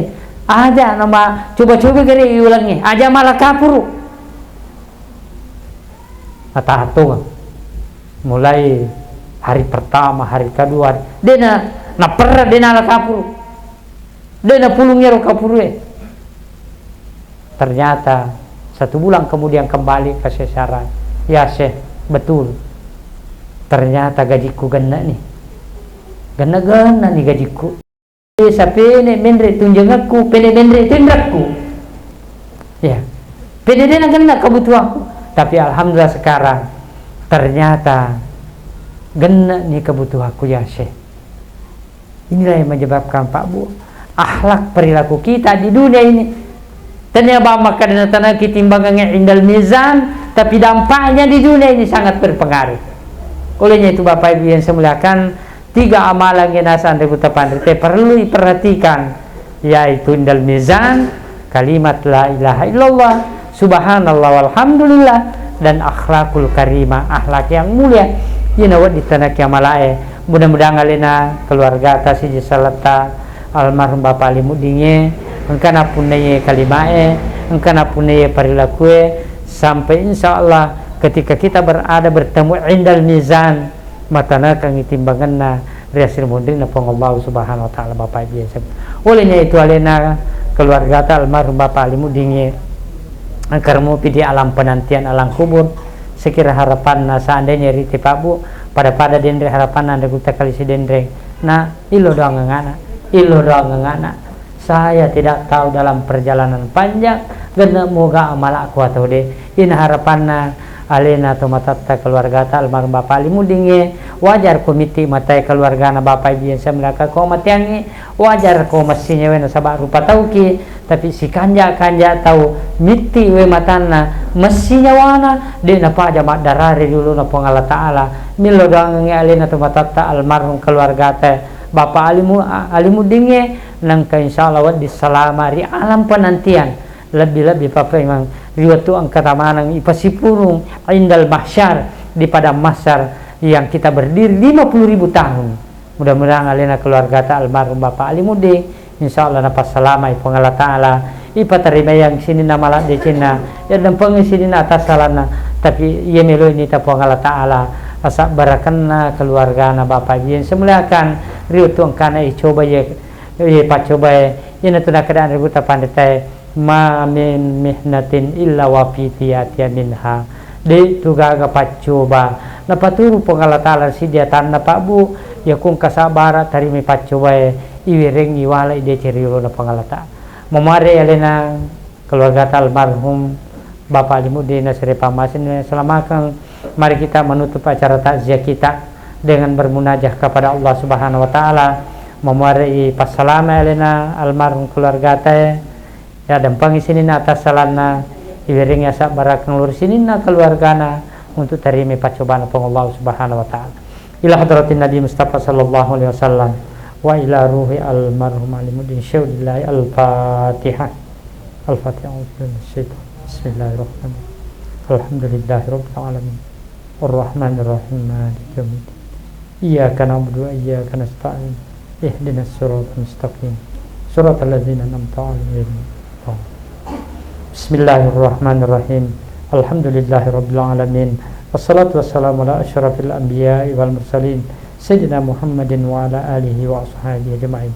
Aja nama coba-coba gare iulangngi. Aja mala kapuru. Matatung. Mulai hari pertama, hari kedua, de na, naperra de nala kapuru. De napulung ero kapurue. Ternyata satu bulan kemudian kembali ke Syekh Sya'rawi. Ya Syekh, betul. Ternyata gajikku genne'ni. Genne'-genne'ni gajikku. Desa pene' menre' tunjengekku, pene' menre' tinrakku. Ya. Pene' de' nagenna kebutuhanku. Tapi alhamdulillah sekarang ternyata genne'ni kebutuhanku, ya Syekh. Inilah yang menyebabkan, Pak Bu, akhlak perilaku kita di dunia ini. Tania bang makkeda natanaki timbangangnge indal mizan, tapi dampaknya di dunia ini sangat berpengaruh. Olehnya itu, Bapak Ibu yang saya muliakan, tiga amalan yang nasang dari Buta Pandrite perlu diperhatikan, yaitu indal mizan, kalimat la ilaha illallah, subhanallah walhamdulillah, dan akhlakul karimah, akhlak yang mulia. Ina wedding tanaki amalae. Mudah-mudahan alena keluargata siji saletta almarhum Bapak Alimuddingnge engka napunnaiye kalimae, engka napunnaiye parilakue, sampai insya Allah ketika kita berada bertemu indal mizan, matanakangngi timbangenna ri asri munrinna Puang Allah Subhanahu wa Ta'ala, Bapak Ibu yang saya. Olehnya itu alena keluargata almarhum Bapak Alimuddingnge engka mupi di alam penantian alam kubur. Sekira harapanna seandainya rite, Pak Bu, pada-pada denre harapanna anda gutta kali sidenre. Nah, illo doang ngana, illo doang ngana. Saya tidak tahu dalam perjalanan panjang, genne' moga amalaku atau de'. Ina harapanna alena to matatta keluargata almarhum Bapak Alimuddingnge, wajar ko mitti matae keluargana Bapak Ibu yang saya muliakan ko mateangnge, wajar ko massinyawe nasaba rupa tauki, tapi sikanja-kanja tau mitti we matanna, massinyawana, de' napaja maddarari ri uluna Puang Allah Ta'ala. Millo doangengngi alena to matatta almarhum keluargata Bapak Alimu-, Alimuddingnge, nangka insya Allah wedding salama ri alam penantian. Lebbi-lebbi papemang ri wettu engka tamaneng ipasipurung indal mahsyar, di padang mahsyar yang kita berdiri lima puluh ribu tahun. Mudah-mudahan alena keluargata almarhum Bapak Alimudding, insya Allah napassalamai Puang Allah Ta'ala, ipatarimai yang sininna maladdecenna, yaddempengi sininna atassalanna, tapi iya meloi nita Puang Allah Ta'ala, asabbarakenna keluargana Bapak Ibu yang saya muliakan, ri wettu engkana icoba ye, ye paccobae, iyanatu nakkeda ri Buta Pandritae, "Ma min mihnatin illa wa fi tiatiya minha." De' tu gaga paccoba napaturu Puang Allah Ta'ala ri siddi atanna, Pak Bu, yakung kasabara tarimai paccobae, iwerengngi walai deceng ri yolona Puang Allah Ta'ala. Mamuare alena keluargata almarhum Bapak Alimudding nasere pammasing selamakeng. Mari kita menutup acara takziah kita dengan bermunajah kepada Allah Subhanahu wa Ta'ala. Mamuare ipassalama alena almarhum keluargatae, yaddempengi sininna atassalanna, iwerengngi asabbarakeng lori sininna keluargana untuk tarimai paccobana Puang Allah Subhanahu wa Ta'ala. Ila hadratin Nabi Mustafa sallallahu alaihi wasallam wa ila ruhi almarhum Alimuddin Syaudillahi. Al-Fatihah. Al-Fatihah. A'udzu billahi minasyaitonir rajim. Bismillahirrahmanirrahim. Alhamdulillahi rabbil alamin. Arrahmanirrahim. Maliki yaumiddin. Iyyaka na'budu wa iyyaka nasta'in. Ihdinas siratal mustaqim. Siratal ladzina an'amta 'alaihim. Bismillahirrahmanirrahim. Alhamdulillahi rabbil alamin. Wassalatu wassalamu ala asyrafil anbiya'i wal mursalin, Sayyidina Muhammadin wa ala alihi wa ashabihi ajma'in.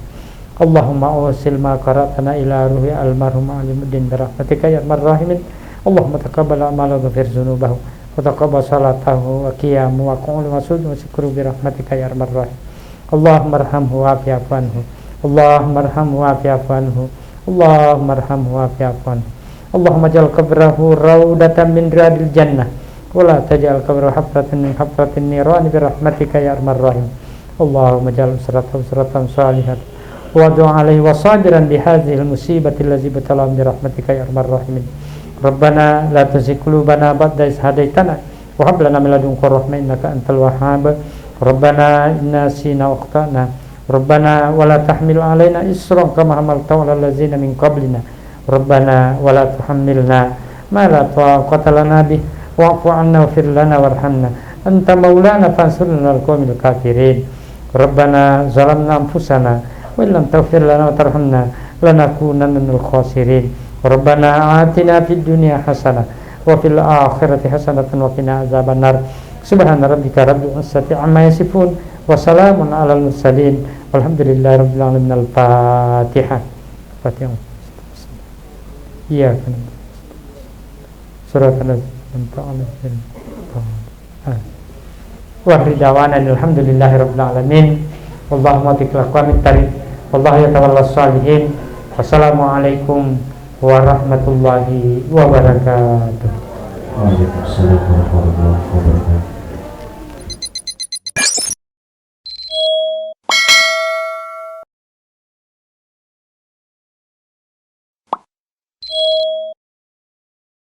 Allahumma awsil ma qara'tana ila ruhi almarhum Alimuddin bi rahmatika ya arhamar rahimin. Allahumma taqabbal a'malahu wa ghfir dzunubahu wa taqabbal salatahu wa qiyamahu wa qu'udahu wa sujudahu wa syukrahu bi rahmatika ya arhamar rahimin. Allahumma arhamhu wa'fu anhu. Allahumma arhamhu wa'fu anhu. Allahumma arhamhu wa'fu anhu. Allahumma ja'al qabrahu raudatan min riyadil jannah. Wa la taj'al qabrahu hufratan min hufarin nirani bi rahmatika ya arhamar rahimin. Allahumma ja'al usratahu usratan salihatan. Wa du'a alaihi wa sabiran bi hadzihil musibati allazi ibtalahum bi rahmatika ya arhamar rahimin. Rabbana la tuzigh qulubana ba'da idh hadaytana wa hab lana min ladunka rahmah innaka antal wahhab. Rabbana inna nasina wa akhtana. Rabbana wa la tahmil alaina isran kama hamaltahu alal ladzina min qablina. Rabbana wa la tuhammilna ma la taqata lana bih. Wa'fu anna waghfir lana warhamna. Anta maulana fansurna alal qaumil kafirin. Rabbana zalamna anfusana wa illam taghfir lana wa tarhamna lanakunanna minal khasirin. Rabbana atina fid dunya hasanah wa fil akhirati hasanatan wa qina adzabannar. Subhana rabbika rabbil izzati amma yasifun wa salamun alal mursalin walhamdulillahi rabbil alamin. Al-Fatihah. Fatihah. Iyyaka na'budu. Siratal ladzina an'amta 'alaihim. Wa akhiru da'wana alhamdulillahi rabbil alamin. Wallahu muwaffiq ila aqwamit thariq. Wallahu yatawalla shalihin. Wassalamualaikum warahmatullahi wabarakatuh. Waalaikumsalam warahmatullahi wabarakatuh.